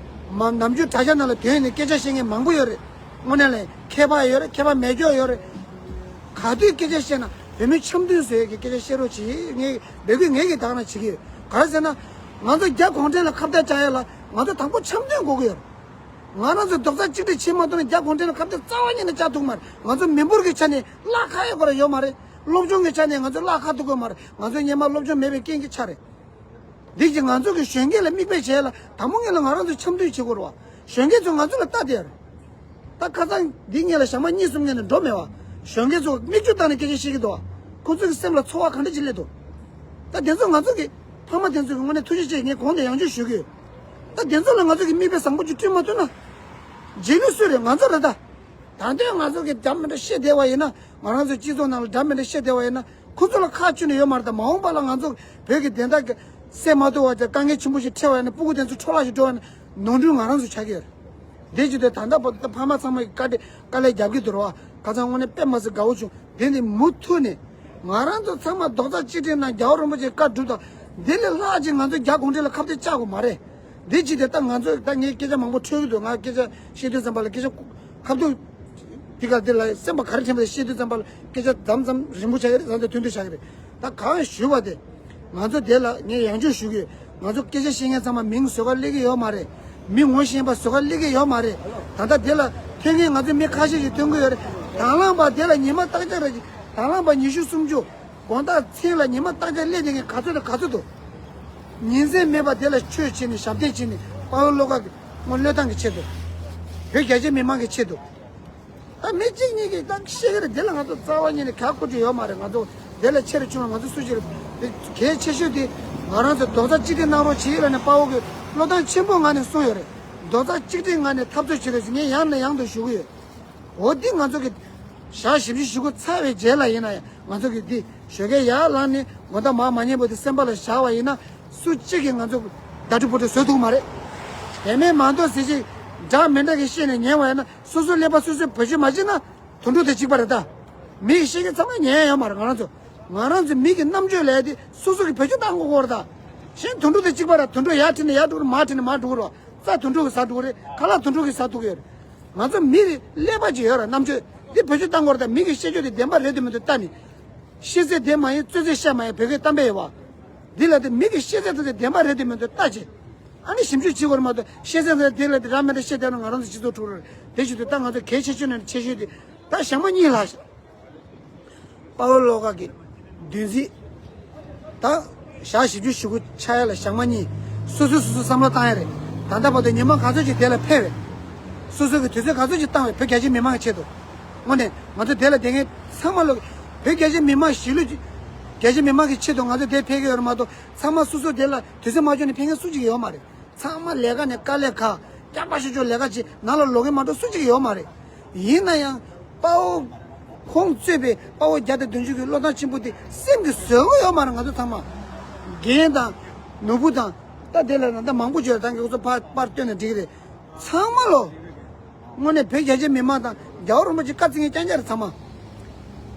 མ་ནམ་རྒྱུན་དྲ་རྒྱ་ནང་ལ་དོན་ནས་སྐད་ཆ་བཤད་མཁན་མང་པོ་ཡོད་རེད། དངོས་གནས་ལ་མཁས་པ་ཡོད་རེད། མཁས་པ་མེད་སྐྱོ་ཡོད་རེད། ག་དུས་སྐད་ཆ་བཤད་ན་བོད་མི་འཆམ་མཐུན་བཟོ་ཡས་ཀྱི་སྐད་ཆ་བཤད་རོགས་གྱིས། ངས་འབོད་སྐུལ་ངས་ཀྱི་དག་ན་བྱེད་ཀྱི་ཡོད། ག་རེ་ཟེར་ན། ང་ཚོ་རྒྱ་གུང་ཁྲན་ལ་ཁ་གཏད་བཅག་ཡས་ལ་ང་ཚོ་དང་པོ་འཆམ་མཐུན་དགོས་ཀྱི་ཡོད་རེད། ང་རང་ཚོ་རྡོག་རྩ་གཅིག་སྒྲིལ་བྱེད་མ་ཐུབ་ན་རྒྱ་གུང་ཁྲན་ལ་ཁ་གཏད་རྩ་བ་ཉིད་ནས་བཅག་ཐུབ་མ་རེད། ང་ཚོ་མི་འབོར་གྱི་ཆ་ནས་གླ་ཁ་ཡོད་དགོས་ར་ཡོད་མ་རེད། སློབ་སྦྱོང་གི་ཆ་ནས་ང་ཚོ་གླ་ཁ་ཐུབ་དགོས་མ་རེད། ང་ཚོ་སྔོན་མ་སློབ་སྦྱོང་མེད་པའི་རྐྱེན་གྱི་ཆ་རེད། འདི་གཅིག་ང་ཚོ་གི་གཞོན་སྐྱེས་ལ་མིག་དཔེ་བྱས་ལ་དང་པོ་ངེས་ལ་ང་རང་ཚོ་འཆམ་མཐུན་བྱེད་དགོས་རེད་བ། གཞོན་སྐྱེས་ཚོ་ང་ཚོ་ལ་ལྟ་བསྡད་ཡ་རེད། ད་ཁ་སང་འདི་ངེས་ལ་ཞག་མ་གཉིས་གསུམ་ངེས་ནས་འགྲོ་མེད་བ། གཞོན་སྐྱེས་ཚོ་མིག་ཆུ་བཏང་ནས་སྐད་ཆ་བཤད་ཀྱི་འདུག་བ། ཁོ་ཚོ་གི་སེམས་ལ་ཚོར་བ་ག་འདྲ་ཅིག་སླེབས་འདུག་ད་དེ་ཚོ་ང་ཚོ་གི་ཕ་མ་དེ་ཚོ་གི་ངོས་ནས་ཐུགས་རྗེ་ཆེ། ངས་གོང་དུ་ཡང་བསྐྱར་ཞུ་གི་ཡོད། ད་དེ་ཚོ་ལ་ང་ཚོ་གི་མིག་དཔེ་བཟང་པོ་ཅིག་བསྐྲུན་མ་ཐུབ་ན། རྗེས་ལུས་སུ་རེད། ང་ཚོ་རེད་ད། ད་ལྟའི་ང་ཚོ་གི་འདྲ་མི་འདྲ་བཤད་བསྡད་པ་ཡིན་ན། ང་རང་ཚོ་སྤྱི་ཚོགས་ནང་ལ་འདྲ་མི་འདྲ་བཤད་བསྡད་པ་ཡིན་ན། ཁོ་ཚོ་ལ་ཁག་ཁྱོན་ནས་ཡོད་མ་རེད། ད་མ་འོངས་པ་ལ་ང་ཚོ་བོད་ཀྱི་བདེན་མཐའ་གི་སེལ་མ་ཐུབ་པ་དེ་དཀའ་ངལ་ཆེན་པོ་ཞིག་འཕྲད་པ་ཡིན་ན། སྤུ་གུ་དེ་ཚོ་འཕྲོ་བརླག་ཞིག་འགྲོ་བ་ཡིན་ན་ནོར་འཁྲུལ་ང་རང་ཚོ་ཆགས་ཀྱི་ཡོད་རེད། དེ་བྱེད་དུས་ད་ལྟ་བར་དུ་ཕ་མ་ཚང་མ་གི་བཀའ་དྲིན་དཀའ་ལས་རྒྱབ་ཀྱི་འདུག་ར་བ། ཁ་སང་དངོས་གནས་དཔེ་མ་སྲིད་དགའ་བོ་བྱུང་། དེ་ནི་མུ་མཐུད་ནས་ང་རང་ཚོ་ཚང་མ་རྡོག་རྩ་གཅིག་སྒྲིལ་ནང་རྒྱལ་བ་རིན་པོ་ཆེའི་བཀའ་སྒྲུབ་དང་། འདི་ལས་ལྷག་ཅིག་ང་ཚོ་རྒྱ་གུང་ཁྲན་ལ་ཁ་གཏད་བཅག་དགོས་མ་རེད། འདི་ཅི་སྟེ་ད་ང་ཚོ་ད་ངས་སྐད་ཆ་མང་པོ་འཕྲོས་ཀྱི་འདུག་ང་སྐད་ཆ་བཤད་དུས་ཙམ་པ་ལ་སྐད་ཆ་ཁ་ཐུག་འདི་ག་འདི་ལ་སེམས་པ་ག་རེ་དྲན་པ་བཤད་དུས་ཙམ་པ་ལ་སྐད་ཆ་མཚམས་མཚམས་རིང་པོ་ཆགས་ཀྱི་རེད། མཚམས་མཚམས་ཐུང་ཐུང་ཆགས་ཀྱི་རེད། ད་གང་ཞུས་པ་དེ། ང་ཚོ་དེ་ལ་ངས་ཡང་བསྐྱར་ཞུ་གི་ཡོད། ང་ཚོ་སྐད་ཆ་བཤད་མཁན་ཚང་མ་མིང་བཟོ་ག་སླེབས་ཀྱི་ཡོད་མ་རེད། མི་ངོ་ཤེས་པ་བཟོ་ག་སླེབས་ཀྱི་ཡོད་མ་རེད། ད་ལྟ་དེ་ལ་ཐོན་མཁན་ང་ཚོ་མི་ཁ་ཤས་ཤིག་ཐོན་གི་ཡོད་རེད། དང་བླངས་པ་དེ་ལ་ཉི་མ་རྟགས་ཅན་རེད། དང་བླངས་པ་ཉི་ཤུ་སུམ་ཅུ། དགོང་དག་མཚན་ལ་ཉི་མ་རྟགས་ཅན་སླེབས་བསྡད་མཁན་ག་ཚོད་དང་ག་ཚོད་འདུག་ཉིན་མཚན་མེད་པ་དེ་ལ་ཆོས་བྱས་ནས་ཞབས་བརྟན་བྱས་ནས་དཔའ་བོ་བློ་དགའ་གི་སྔོན་བློས་བཏང་གི་ཆེད་དུ། བོད་རྒྱ་ཆེ་མི་མང་གི་ཆེད་དུ། ད་མི་གཅིག་གཉིས་ཀྱིས་ད་བཤད་ཀྱི་རེད། དེ་ལ་ང་ཚོ་རྩ་བ་ཉིད་ནས་ག་གོ་རྒྱུ་ཡོད་མ་རེད། ང་ཚོ་དེ་ལ་ཆེ་རུ་ཆུང་རུ་ང་ཚོ་སུ་ཞིག་རེད། དེ་གལ་ཆེ་ཤོས་དེ་ང་རང་ཚོ་རྡོག་རྩ་གཅིག་སྒྲིལ་གནང་རོགས་བྱེད་ལ་ནས་དཔའ་བོ་གི་བློ་ཐག་ཆེན་པོ་ངང་ནས་གསུངས་ཡོད་རེད། རྡོག་རྩ་གཅིག་སྒྲིལ་ངང་ནས་འཐབ་རྩོད་བྱེད་རོགས་ཞེས་ངས་ཡང་ནས་ཡང་དུ་ཞུ་གི་ཡོད། འོ་འདི་ང་ཚོ་གི་ཞག་བཞི་བཅུ་ཞེ་དགུ་ཚར་བའི་རྗེས་ལ་ཡིན་ན་ཡང་ང་ཚོ་གི་འདི་ཞོགས་ཀས་ཡར་ལངས་ནས་དགོང་དག་མར་མ་ཉལ་བར་དུ་སེམས་པ་ལ་བཞག་པ་ཡིན་ན་སུ་གཅིག་གིས་ང་ཚོ་ཟླ་སྒྲིལ་ཕུ་སྒྲིལ་བཟོ་ཐུབ་མ་རེད། དེ་མིན་མ་གཏོགས་ཟེར་ཅིག་འདྲ་མི་འདྲ་གི་བཤད་ནས་ཉལ་བ་ཡིན་ན་སོ་སོ་ཀླད་པ་སོ་སོས་བེད་སྤྱོད་མ་བྱེད་ན་དུད་འགྲོ་དང་གཅིག་པ་རེད་ད། མི་གི་བཤད་མཁན་ཚང་མ་ཉན་ཡ་ཡོད་མ་རེད། ང་རང་ཚོ་ང་རང་ཚོ་མི་གི་རྣམ་དཔྱོད་ལས་དེ་སོ་སོ་གི་བེད་སྤྱོད་བཏང་དགོས་ཀྱི་ཡོད་རེད་ད། གཞན་དུད་འགྲོ་དང་གཅིག་པ་རེད། དུད་འགྲོ་ཡར་ཁྲིད་ནས་ཡར་འགྲོ་གི་རེད། མར་ཁྲིད་ནས་མར་འགྲོ་གི་རེད། རྩྭ་དུད་འགྲོ་གིས་ཟ་འགྲོ་གི་རེད། ཁ་ལག་དུད་འགྲོ་གིས་ཟ་འགྲོ་གི་ཡོད་རེད། ང་ཚོ་མི་རེད། ཀླད་པ་ཅིག་ཡོད་རེད། རྣམ་དཔྱོད་འདི་བེད་སྤྱོད་བཏང་དགོས་རེད་ད། མི་གི་བཤད་རྒྱུ་དེ་བདེན་པ་རེད་དེ་མི་འདུག་ལྟ་ནི། ཤེས་ཚད་དེ་མ་ཡིན་རྩོད་ཚད་བཤད་མ་ཡིན་བོད་སྐད་གཏམ་དཔེ་ཡོད་པ། འདི་ལ་དེ་མི་གི་ཤེས་ཚད་དེ་དེ་བདེན་པ་རེད་དེ་མི་འདུག་ལྟ་ཅིག་ཨ་ནི་ཞིབ་འཇུག་བྱེད་དགོས་རེད་མ་གཏོགས་ཤེས་ཚད་དེ་དེ་ལ་དེ་ར་མེད་འདྲ་བཤད་བསྡད་ན་ང་རང་ཚོ་སྤྱི་ཚོགས་འཁྲུག་རེད། དེ་བཞིན་དུ་ད་ང་ཚོ་གལ་ཆེ་ཤོས་ནས་ཆེ་ཤོས་དེ་ད་ཞག་མ་གཉིས་ལྷག་ཤག་དཔའ་བོ་བློ་དགའ་གི་བདུན་ཚིགས། ད་ཞག་བཞི་བཅུ་ཞེ་དགུ་ཆགས་ཡ་ལ་ཞག་མ་གཉིས། སོ་སོས་སོ་སོ་བསམ་བློ་བཏང་ཡ་རེད། ད་ལྟ་བར་དུ་ཉི་མ་ག་ཚོད་ཅིག་དེ་ལ་ཕེབས་རེད། སོ་སོ་གི་དུས་ཚོད་ག་ཚོད་ཅིག་བཏང་བས་བོད་རྒྱ་ཆེ་མི་མང་གི་ཆེད་དུ། དངོས་གནས་ང་ཚོ་དེ་ལ་བསྡད་མཁན་ཚང་མ་ལོ། བོད་རྒྱ་ཆེ་མི་མང་གཞིས་ལུས་ཀྱི་རྒྱ་ཆེ་མི་མང་གི་ཆེད་དུ་ང་ཚོ་དེ་ཕེབས་ཀྱི་ཡོད་རེད་མ་གཏོགས་ཚང་མ་སོ་སོ་དེ་ལ་དུས་ཚོད་མ་འཁྱོལ་ནས་ཕེབས་མཁན་སུ་གཅིག་ཡོད་མ་རེད། ཚང་མ་ལས་ཀ་ནས་དཀའ་ལས་ཁག་རྐྱང་པ་ཤོད་ཆོག་ལས་ཀ་བྱེད་ནང་ལ་ལོག་གི་མ་གཏོགས་སུ་གཅིག་ཡོད་མ་རེད། ཡིན་ན་ཡང་དཔའ་བོ་ཁོང་གཙོས་པའི་དཔའ་བོ་བརྒྱ་དང་བདུན་ཅུ་གི་བློ་ཐག་ཆེན་པོ་དེ་སེམས་ཀྱིས་བཟོད་ཀྱི་ཡོད་མ་རེད། ང་ཚོ་ཚང་མ་རྒན་དང་ནོར་བུ་དང་ད་དེ་ལ་ད་མང་པོ་བྱོས་ད་ངས་ཁོ་ཚོ་ཕར་པར་བཏོན་ན་འགྲིག་གི་རེད། ཚང་མ་ལོ། དངོས་གནས་བོད་རྒྱ་ཆེ་མི་མང་དང་རྒྱལ་བ་རིན་པོ་ཆེ་བཀའ་བརྩི་མཁན་རྐྱང་རྐྱང་རེད་ཚང་མ།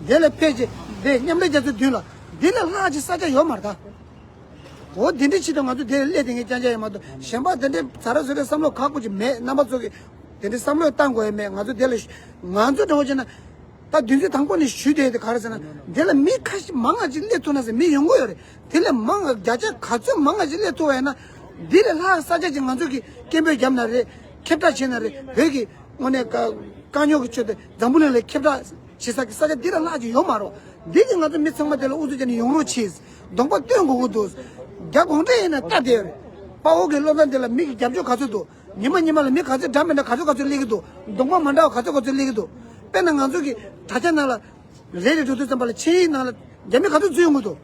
དེ་ལ་ཕེབས་རྗེས་དེ་མཉམ་འབྲེལ་རྒྱལ་ཚོགས་མདུན་ལ་འདི་ལས་ལྷག་ཅིག་ས་ཆ་ཡོད་མ་རེད་ད། འོ་འདི་འདྲའི་ཆེད་དུ་ང་ཚོ་དེ་ལ་སླེབས་བསྡད་མཁན་རྐྱང་རྐྱང་ཡོད་མ་གཏོགས་གཞན་པ་དེ་འདྲའི་ཟ་ར་ཟོ་རའི་བསམ་བློ་ག་དགོས་ཀྱི་མེད། རྣམ་པ་ཚོ་གིས་དེ་འདྲའི་བསམ་བློ་བཏང་དགོས་ཡ་མེད། ང་ཚོ་དེ་ལ་ང་ཚོ་འདྲ་བོ་བྱས་ན་ད་བདུན་ཚིགས་དང་པོ་ནས་ཞུས་བསྡད་དེ་ག་རེ་ཟེར་ན་དེ་ལ་མི་ཁ་ཤས་མང་ང་ཅིག་སླེབས་ཐུབ་ན་ཟེར་མི་ཡོང་གི་ཡོད་རེད། དེ་ལས་མང་བརྒྱ་ཆ་ག་ཚོད་མང་ང་ཅིག་སླེབས་ཐུབ་པ་ཡིན་ན་འདི་ལས་ལྷག་ས་ཆ་ཅིག་ང་ཚོ་གིས་སྐད་འབོད་བརྒྱབ་ན་རེད། ཁྱབ་བསྒྲགས་བྱས་ན་རེད། བོད་ཀྱི་དངོས་གནས་དཀའ་དཀའ་རྙོག་གི་ཆེད་དུ་འཛམ་བུ་གླིང་ལ་ཁྱབ་བསྒྲགས་བྱེད་ས་གི་ས་ཆ་འདི་ལས་ལྷག་ཅིག་ཡོད་མ་རེད། འདི་གི་ང་ཚོ་མི་ཚང་མ་དེ་ལ་ཨུ་ཚུགས་བྱས་ནས་ཡོང་རོགས་གྱིས། གདོང་པ་སྟོན་དགོས་ཀྱི་འདུག་རྒྱ་གུང་ཁྲན་ཡིན་ན་ལྟ་བསྡད་ཡོད་རེད། དཔའ་བོ་གི་བློ་བཟང་འདི་ལ་མི་གི་རྒྱབ་སྐྱོར་ག་ཚོད་འདུག་ཉི་མ་ཉི་མ་ལ་མི་ག་ཚོད་འདྲ་མི་འདྲ་ག་ཚོད་ག་ཚོད་སླེབས་ཀྱི་འདུག་གདོང་པ་མ་འདྲ་བ་ག་ཚོད་ག་ཚོད་སླེབས་ཀྱི་འདུག་དཔེར་ན་ང་ཚོ་གི་དྲ་རྒྱ་ནང་ལ་རེད་རེད་འགྲོ་དུས་ཙམ་པ་ལ་ཆིངས་ཡིག་ནང་ལ་རྒྱ་མི་ག་ཚོད་འཛུལ་ཡོང་གི་འདུག་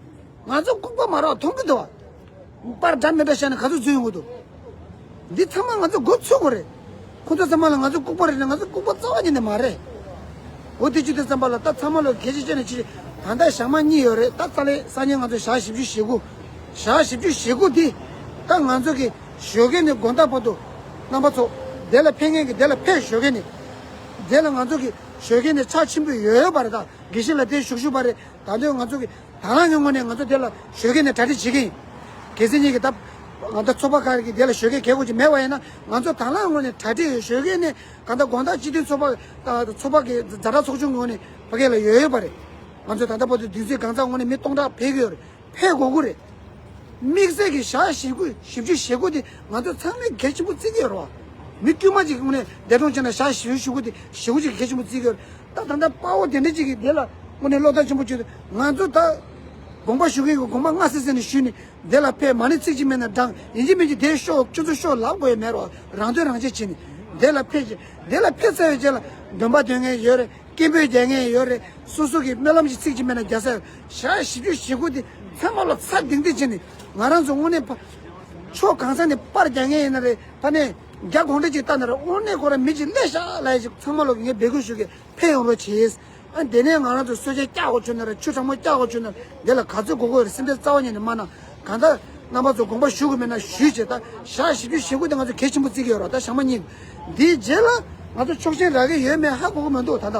ང་ཚོ་ལྐུགས་པ་མ་རེད་པ། མཐོང་གི་འདུག་པ། པར་འདྲ་མི་འདྲ་བཞག་ནས་ག་ཚོད་འཛུལ་ཡོང་གི་འདུག་འདི་ཚང་མ་ང་ཚོ་མགོ་ཚོས་དགོས་རེད། ཁོ་ཚོ་ཚང་མ་ལ་ང་ཚོ་ལྐུགས་པ་རེད་ན་ང་ཚོ་ལྐུགས་པ་རྩ་བ་ཉིད་ནས་མ་རེད། འོ་དེ་བྱེད་དུས་ཙམ་པ་ལ་ད་ཚང་མ་ལ་གལ་ཆེ་ཤོས་ནས་ཆེ་ད་ལྟ་ཞག་མ་གཉིས་ཡོད་རེད། ད་རྩ་ལས་སང་ཉིན་ང་ཚོ་ཞག་བཞི་བཅུ་ཞེ་དགུ། ཞག་བཞི་བཅུ་ཞེ་དགུ་འདི་ད་ང་ཚོ་གི་ཞོགས་ཀས་ནས་དགོང་དག་བར་དུ་རྣམ་པ་ཚོ་དེ་ལ་ཕེབས་མཁན་གི་དེ་ལ་ཕེབས། ཞོགས་ཀས་ནས་དེ་ལ་ང་ཚོ་གི་ཞོགས་ཀས་ནས་ཕྱག་ཆེན་པོ་ཡོད་ཡོད་པ་རེད། ད་དགེ་བཤེས་ལགས་དེ་བཞུགས་བཞུགས་པ་རེད། ད་དུང་ང་ཚོ་གི་དང་བླངས་ཀྱི་ངོས་ནས་ང་ཚོ་དེ་ལ་ཞོགས་ཀས་ནས་གྲ་སྒྲིག་བྱེད་ཀྱི་ཡིན། གལ་སྲིད་ཉིད་ཀྱི་ད་ང་ཚོ་ཚོགས་པ་ཁག་གི་དེ་ལ་ཞོགས་ཀས་གལ་དགོས་ཀྱི་མེད་པ་ཡིན་ན་ང་ཚོ་དང་བླངས་ངོས་ནས་གྲ་སྒྲིག་ཞོགས་ཀས་ནས་གང་ལྟར་དགོང་དག་སྤྱི་མཐུན་ཚོགས་པ་ཚོགས་པ་གི་ཛ་དྲག་ཚོགས་ཆུང་གི་ངོས་ནས་ཕ་གི་ལ་ཡོད་ཡོད་པ་རེད། ང་ཚོ་ད་ལྟ་བར་དུ་བདུན་ཚིགས་གང་ཚང་ངོས་ནས་མི་སྟོང་ཕྲག་ཕེབས་ཀྱི་ཡོད་རེད། ཕེབས་དགོས་ཀྱི་རེད། དམིགས་བསལ་གྱི་ཞག་བཞི་དགུ་བཞི་བཅུ་ཞེ་དགུ་དེ་ང་ཚོ་ཚང་མས་གལ་ཆེན་པོ་བརྩི་གི་ཡོད་རེད་བ། མི་དཀྱུས་མ་ཅིག་ངོས་ནས་འདས་གྲོངས་བྱས་ན་ཞག་བཞི་བཅུ་ཞེ་དགུ་དེ་ཞེ་དགུ་ཅིག་གལ་ཆེན་པོ་བརྩི་གི་ཡོད་རེད། ད་ད་ལྟ་དཔའ་བོ་དེ་འདྲ་ཅིག་གིས་དེ་ལ་དངོས་གནས་བློ་ཐག་ཆེན་པོ་ཆོད་དུས་ང་ཚོ་ད་དགོངས་པ་ཞུ་གི་ཡོད། དགོངས་པ་སྔ་སེ་སེ་ནས་ཞུས་ནས་དེ་ལ་ཕེབས། མ་ཎི་ཚིག་གཅིག་མེད་ན་བགྲང་། ཡིན་གཅིག་མིན་གཅིག་དེ་ཤོག་ཁྱོད་ཚོ་ཤོག་ལབ་དགོས་ཡ་མེད་རོགས། རང་དོན་རང་གཅེས་བྱས་ནས་དེ་ལ་ཕེབས་ཀྱི། དེ་ལ་ཕེབས་ཚར་བའི་རྗེས་ལ་འདོན་པ་འདོན་མཁན་ཡོད་རེད། སྐད་འབོད་རྒྱག་མཁན་ཡོད་རེད། སོ་སོ་གི་སྨོན་ལམ་ཞིག་ཚིག་གཅིག་མེད་ན་རྒྱག་ས་ཡོད། ཞག་བཞི་བཅུ་ཞེ་དགུ་དེ་ཚང་མ་ལ་ཚ་གདེང་གདེང་བྱས་ནས་ང་རང་ཚོ་དངོས་གནས་ཕ་ཕྱོགས་གང་ས་ནས་པར་རྒྱག་མཁན་ཡིན་ན་རེད། ད་ནས་རྒྱ་གུང་ཁྲན་ཅིག་ལྟ་ན་རེད། དངོས་གནས་ཁོ་རང་མི་ཅིག་སླེབས་ཤག་ལབ་ཡ་ཅིག་ཚང་མ་ལ་ངས་འབོད་སྐུལ་ཞུ་གི། ཕེབས་ཡོང་རོགས་གྱིས། ཨ་དེ་ནས་ང་རང་ཚོ་གསོལ་ཇ་བཀྱག་དགོས་བྱུང་ན་རེད། ཆུ་གྲང་མོ་བཀྱག་དགོས་བྱུང་ན་རེད། དེ་ལ་ག་ཚོད་དགོས་དགོས་རེད། སེམས་ཁྲལ་རྩ་བ་ཉིད་ནས་མ་གནང་། གང་ལྟར་རྣམ་པ་ཚོ་དགོངས་པ་ཞུ་དགོས་མེད་ན་ཞུས་བྱས། ད་ཞག་བཞི་བཅུ་ཞེ་དགུ་དེ་ང་ཚོ་གལ་ཆེན་པོ་བརྩི་གི་ཡོད་རེད། ད་ཞག་མ་གཉིས་འདིའི་རྗེས་ལ་ང་ཚོ་ཆོག་མཆན་རག་གི་ཡོད་མེད་ཧ་གོ་གི་མི་འདུག་ད་ལྟ་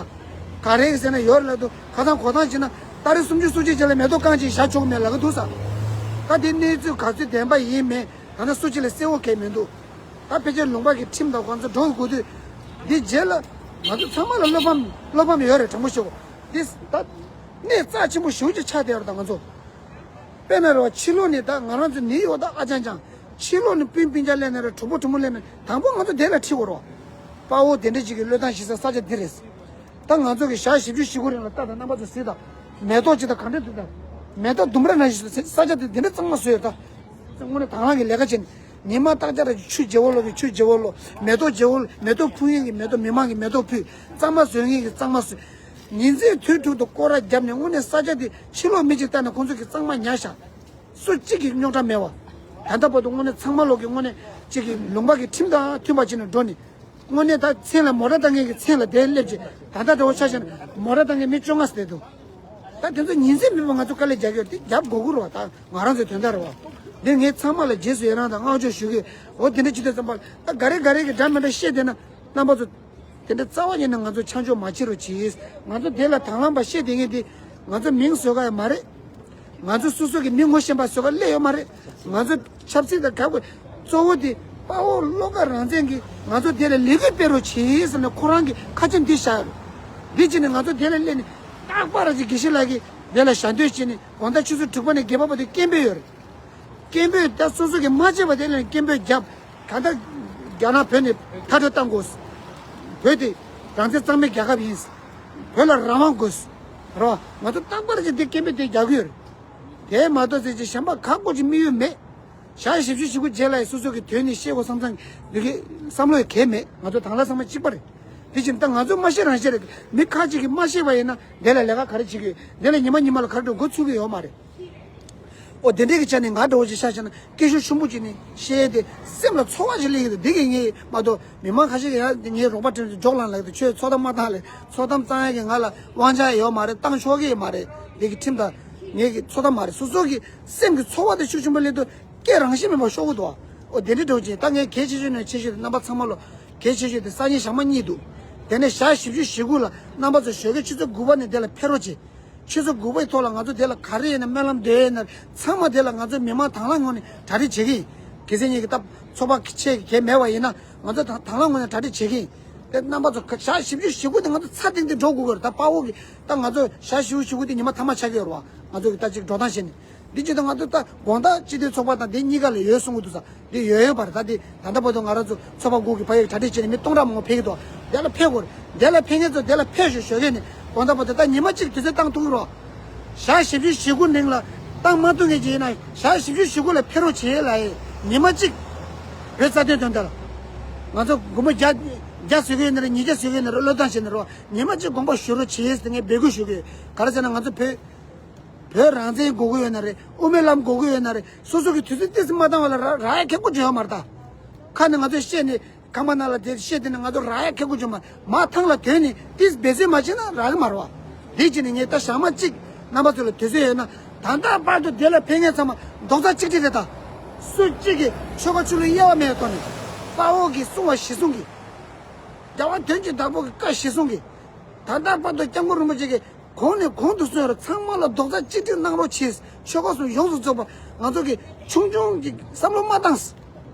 ག་རེ་ཟེར་ན་ཡོད་རེད་ལབ་འདུག་ཁ་སང་གོ་སྟངས་བྱས་ན་ཏ་རིག་སུམ་ཅུ་སོ་གཅིག་རྗེས་ལ་མེ་ཏོག་རྐང་གཅིག་བཞག་ཆོག་གི་མེད་ལབ་གི་འདུག་ས། ད་དེ་གནས་ཚུལ་ག་ཚོད་བདེན་པ་ཡིན་མིན་ད་ལྟ་སུ་གཅིག་ལ་གསལ་བོ་གང་མི་འདུག་ད་ཕལ་ཆེར་ལུང་པ་གི་ཁྲིམས་དང་གང་ཚོ་འགྲོ་དགོས་དུས། འདི་རྗེས་ལ་ང་ཚོ་ཚང་མ་ལ་བློ་ཕམ་བློ་ཕམ་ཡོད་རེད། དྲང་པོ་ཞུ། འདི་ད་གནས་རྩ་ཆེན་པོ་ཞེ་པོ་ཅིག་ཆགས་བསྡད་ཡོད་རེད། ད་ང་ཚོ་ དཔེར་ན་རེད་བ། ཕྱི་ལོགས་ནས་ད་ང་རང་ཚོ་ནི་ཡོད་ད་ཨ་ཅང་ཅང་། ཕྱི་ལོགས་ནས་སྤུན་སྤུན་ཀྱག་སླེབས་ན་རེད། གྲོགས་པོ་གྲོགས་མོ་སླེབས་ན་དང་པོ་ང་ཚོ་དེ་ལ་ཁྲིད་དགོས་རེད་བ། དཔའ་བོ་དེ་འདྲ་ཅིག་གི་བློས་བཏང་ཞིག་ས་ས་ཆ་འདི་རེད། ད་ང་ཚོ་གི་ཞག་བཞི་བཅུ་ཞེ་དགུ་རིང་ལ་ལྟ་དང་རྣམ་པ་ཚོ་གཟིགས་དང་། མེ་ཏོག་ཅིག་དང་ག་འདྲ་འདུག་དང་། མེ་ཏོག་ལྡུམ་ར་ནང་བཞིན་ས་ཆ་དེ་འདི་འདྲ་གཙང་མ་བཟོས་ཡོད་ད། དངོས་གནས་དང་བླངས་ཀྱི་ལས་ཀ་བྱས་ནས། ཉི་མ་རྟག་ཆར་ཆུ་བརྗེ་བོ་ལོག་གི་ཆུ་བརྗེ་བོ་ལོག་མེ་ཏོག་བརྗེ་བོ་ལོག་མེ་ཏོག་ཕུལ་མཁན་གྱི་མེ་ཏོག་མི་མང་གི་མེ་ཏོག་ཕུལ། གཙང་མ་བཟོ་མཁན་གྱི་གཙང་མ་བཟོས། ཉིན་མཚན་དུས་དྲུག་ཏུ་སྐོར་ར་བརྒྱབ་ནས་དངོས་གནས་ས་ཆ་དེ་ཕྱི་ལོགས་མི་གཅིག་ལྟ་ན་ཁོང་ཚོ་གི་གཙང་མ་ཉར་བཞག་སུ་གཅིག་གིས་རྙོག་དྲ་མེད་བ། ད་ལྟ་བར་དུ་དངོས་གནས་ཚང་མ་ལོག་གི་དངོས་གནས་གཅིག་གི་ལུང་པ་གི་ཁྲིམས་དང་མཐུན་པ་བྱས་ནས་འགྲོ་ནས། དངོས་གནས་ད་མཚན་ལ་མོ་ཊ་བཏང་མཁན་གྱི་མཚན་ལ་དེ་སླེབས་ཀྱི། ད་ལྟ་འདྲ་བོ་ཆ་བཞག་ན་མོ་ཊ་བཏང་མཁན་མི་བཅོ་ལྔ་ཙམ་བསྡད་འདུག་ད་དེ་ཚོ་ཉིན་མཚན་མེད་པར་ང་ཚོ་དཀའ་ལས་རྒྱག་གི་ཡོད་དེ་རྒྱབ་དགོས་ཀྱི་རེད་བ། ད་ང་རང་ཚོའི་དོན་དག་རེད་བ། འདི་ངས་ཚང་མ་ལ་རྗེས་སུ་ཡི་རང་དང་བསྔགས་བརྗོད་ཞུ་གི། འོ་དེ་འདྲ་ཅི་ཐུབ་ཙམ་པ་ད་ག་རེ་ག་རེ་གི་འདྲ་མི་འདྲ་བཤད་བསྡད་ན་རྣམ་པ་ཚོ། དེ་འདྲ་རྩ་བ་ཉིད་ནས་ང་ཚོ་ཆ་འཇོག་མ་བྱེད་རོགས་གྱིས། ང་ཚོ་དེ་ལ་དང་བླངས་པ་བཤད་བསྡད་མཁན་དེ་ང་ཚོ་མིང་བཟོ་ག་ཡ་མ་རེད། ང་ཚོ་སོ་སོ་གི་མི་ངོ་ཤེས་པ་བཟོ་ག་སླེབས་ཡོད་མ་རེད། ང་ཚོ་ཆབ་སྲིད་དང་འགལ་བའི་གཙོ་བོ་དེ་དཔའ་བོ་བློ་དགའ་རང་བཙན་གྱིས་ང་ཚོ་དེ་ལ་ལས་འགུལ་སྤེལ་རོགས་གྱིས་ཟེར་ནས་ཁོ་རང་གི་ཁ་ཆེམས་འདི་བཞག་ཡོད། འདི་བྱས་ནས་ང་ཚོ་དེ་ལ་སླེབས་ནས་རྟག་པར་ཅིག་དགེ་བཤེས་ལགས་ཀྱིས་དེ་ལ་ཞལ་འདོན་བྱས་ནས་དགོང་དག་ཆུ་ཚོད་དྲུག་པ་ནས་བརྒྱད་པ་བར་དུ་སྐད་འབོད་ཡོད་རེད། སྐད་འབོད་ད་སོ་སོ་གི་མ་བྱས་པ་དེ་ལ་སྐད་འབོད་བརྒྱབ། གང་ལྟར་རྒྱ་ནག་བོད་ནས་མཐར་སྐྲོད་བཏང་དགོས། བོད་དེ་རང་བཙན་གཙང་མའི་རྒྱལ་ཁབ་ཡིན། བོད་ལ་རང་དབང་དགོས། རོ། ང་ཚོ་རྟག་པར་གྱི་འདི་སྐད་འབོད་དེ་རྒྱག་གི་ཡོད་རེད། དེ་མ་གཏོགས་ཚེ་ཅི་གཞན་པ་ཁག་པོ་ཅིག་དམིགས་ཡུལ་མེད། ཞག་བཞི་བཅུ་ཞེ་དགུ་རྗེས་ལ་སོ་སོ་གི་དོན་ནི་ཤེས་དགོས་བསམ་བསམ་འདི་གི་བསམ་བློ་ཡི་གལ་མེད། ང་ཚོ་དང་བླངས་ཚང་མ་གཅིག་པ་རེད། དེ་བཞིན་ད་ང་ཚོ་མ་ཤེས་རང་ཤེས་རེད། མི་ཁ་ཅིག་གིས་མ་ཤེས་པ་ཡིན་ན་དེ་ལ་ལས་ཀ་ག་རེ་བྱེད་ཀྱི་ཡོད། དེ་ལ་ཉི་མ་ཉི་མ་ལ་ག་རེ་འགྲོ་འགོ་ཚུགས་ཀྱི་ཡོད་མ་རེད། ཨོ་དེ་འདྲའི་གི་ཆ་ནས་ང་འདྲ་བོ་ཞིག་ཤ་ཤ་ན་སྐད་ཤུགས་ཆེན་པོ་ཅིག་ནས་བཤད་དེ་སེམས་ལ་ཚོར་བ་ཞིག་སླེབས་ཀྱི་འདུག་འདི་གི་ངས་མ་གཏོགས་མི་མང་ཁ་ཤས་ཀྱིས་ཡང་ངའི་རོགས་པ་དྲན་ཏེ་འཇོག་ལངས་ལབ་ཀྱི་འདུག་ཁྱོད་ཚོགས་གཏམ་མ་བཏང་ལས། ཚོགས་གཏམ་བཏང་ཡ་གི་ང་ལ་དབང་ཆ་ཡོད་མ་རེད། བཏང་ཆོག་གི་ཡོད་མ་རེད། འདི་གི་ཁྲིམས་དང་ངེད་ཀྱི་ཚོགས་གཏམ་མ་རེད། སོ་སོ་གི་སེམས་ཀྱི་ཚོར་བ་དེ་ཤུགས་ཆེན་པོ་སླེབས་དུས་སྐད་རང་བཞིན་མེད་པར་ཤོར་གི་འདུག་ཨོ་དེ་འདྲའི་འདྲ་བོ་ཅིག་ད་ངས་གལ་ཆེ་ཤོས་ནས་ཆེ་ཤོས་དེ་རྣམ་པ་ཚང་མ་ལོ་གལ་ཆེ་ཤོས་དེ་སང་ཉིན་ཞག་མ་གཉིས་འདུག་དེ་ནས་ཞག་བཞི་བཅུ་ཞེ་དགུ་ལ་རྣམ་པ་ཚོ་ཞོགས་ཀས་ཆུ་ཚོད་དགུ་པ་ནས་དེ་ལ་ཕེབས་རོགས་བྱེད། ཆུ་ཚོད་དགུ་པའི་ཐོག་ལ་ང་ཚོ་དེ་ལ་ག་རེ་ཡིན་ན་སྨོན་ལམ་འདོན་ཡིན་ན་ཚང་མ་དེ་ལ་ང་ཚོ་མི་མང་དང་བླངས་ངོས་ནས་གྲ་སྒྲིག་བྱེད་ཀྱི་ཡིན། གལ་སྲིད་ངེད་ཀྱི་ད་ཚོགས་པ་ཆེ་གལ་མེད་པ་ཡིན་ན་ང་ཚོ་དང་དང་བླངས་ངོས་ནས་གྲ་སྒྲིག་བྱེད་ཀྱི་ཡིན། དེ་རྣམ་པ་ཚོ་ཞག་བཞི་བཅུ་ཞེ་དགུ་དེ་ང་ཚོ་ཚ་ཏིང་ཏིང་འགྲོ་དགོས་ཀྱི་རེད། ད་དཔའ་བོ་གི་ད་ང་ཚོ་ཞག་བཞི་བཅུ་ཞེ་དགུ་དེ་ཉི་མ་ཐ་མ་ཆགས་ཀྱི་ཡོད་རེད་བ། ང་ཚོ་གི་ད་ཅིག་འགྲོ་སྟངས་བྱས་ནས། འདི་ཅི་ད་ང་ཚོ་ད་དགོང་དག་སྤྱི་འཐུས་ཚོགས་པ་དང་འདི་གཉིས་ཀ་ལ་ཡོད་གསུང་གི་འདུག་ས། འདི་ཡོད་ཡོད་པར་ད་འདི་ད་ལྟ་བར་དུ་ང་རང་ཚོ་ཚོགས་པ་དགུ་གི་ཕ་ཡུལ་གྲ་སྒྲིག་བྱས་ནས་མི་སྟོང་ཕྲག་མང་པོ་ཕེབས་ཀྱི་འདུག་དེ་ལ་ཕེབས་དགོས་རེད། དེ་ལ་ཕེབས་མཁན་ཚོ་དེ་ལ་ཕེབས་ཤོག་ཞོགས་ཀས་ནས་དགོང་དག་བར་དུ་ད་ཉི་མ་གཅིག་དུས་ཚོད་བཏང་ཐུབ་ཀྱི་རོགས། ཞག་བཞི་བཅུ་ཞེ་དགུ་རིང་ལ་བཏང་མ་ཐུབ་མཁན་ཅིག་ཡིན་ན་ཞག་བཞི་བཅུ་ཞེ་དགུ་ལ་ཕེབས་རོགས་བྱེད་ལ་ཡིན། ཉི་མ་གཅིག་བོད་རྩ་དོན་དོན་དག་ལ་ང་ཚོ་དགོང་མོ་བརྒྱ་བརྒྱ་བཟོས་ཀྱི་ཡོད་ན་རེད། ཉིས་བརྒྱ་བཟོས་ཀྱི་ཡོད་ན་རེད། བློས་བཏང་བྱས་ན་རོགས། ཉི་མ་གཅིག་དགོངས་པ་ཞུ་རོགས་བྱེད་ཟེར་ངས་འབོད་སྐུལ་ཞུ་གི་ཡོད། ག་རེ་ཟེར་ན་ང་ཚོ་བོད་བོད་རང་བཙན་དགོས་ཀྱི་ཡོད་ན་རེད། དབུ་མའི་ལམ་དགོས་ཀྱི་ཡོད་ན་རེད། སོ་སོ་གི་དུས་ཚོད་ཏོག་ཙམ་མ་བཏང་བ་ལ་རག་རག་ཡ་ཁེ་གོ་བྱོས་ཡོད་མ་རེད་ད། ཁ་ནས་ང་ཚོས་བཤད་ནས་ཁང་པ་ནང་ལ་དེ་བཤད་དེ་ནས་ང་ཚོ་རག་ཡ་ཁེ་གོ་བྱོས་མ་རེད། མ་ཐང་ལ་དོན་ནས་ཏིས་འབད་བརྩོན་མ་བྱས་ན་རག་གི་མ་རེད་བ། དེ་བྱས་ནས་ངས་ད་ཞག་མ་གཅིག་རྣམ་པ་ཚོ་ལ་དུས་ཚོད་ཡོད་ན་ད་ལྟ་བར་དུ་དེ་ལ་ཕེབས་མཁན་ཚང་མ་རྡོག་རྩ་གཅིག་སྒྲིལ་རེད་ད། སུ་གཅིག་གིས་ཆོལ་ཁ་ཆོས་ལུགས་དབྱེ་བ་མེད་ཐོག་ནས་དཔའ་བོ་གིས་གསུང་བ་གཞི་བཟུང་གིས། རྒྱལ་བ་དོན་གྱི་བདག་པོ་གི་བཀའ་གཞིར་བཟུང་གིས། ད་ལྟ་བར་དུ་སྐྱབས་མགོན་རིན་པོ་ཆེ་གིས་གོང་ནས་གོང་དུ་གསུངས་ཡོད་རེད། ཚང་མ་ལ་རྡོག་རྩ་གཅིག་སྒྲིལ་གནང་རོགས་གྱིས། ཆོལ་ཁ་གསུམ་ཡོངས་སུ་རྫོགས་པ་ང་ཚོ་གི་ཆུང་ཆུང་གི་བསམ་བློ་མ་བཏང་།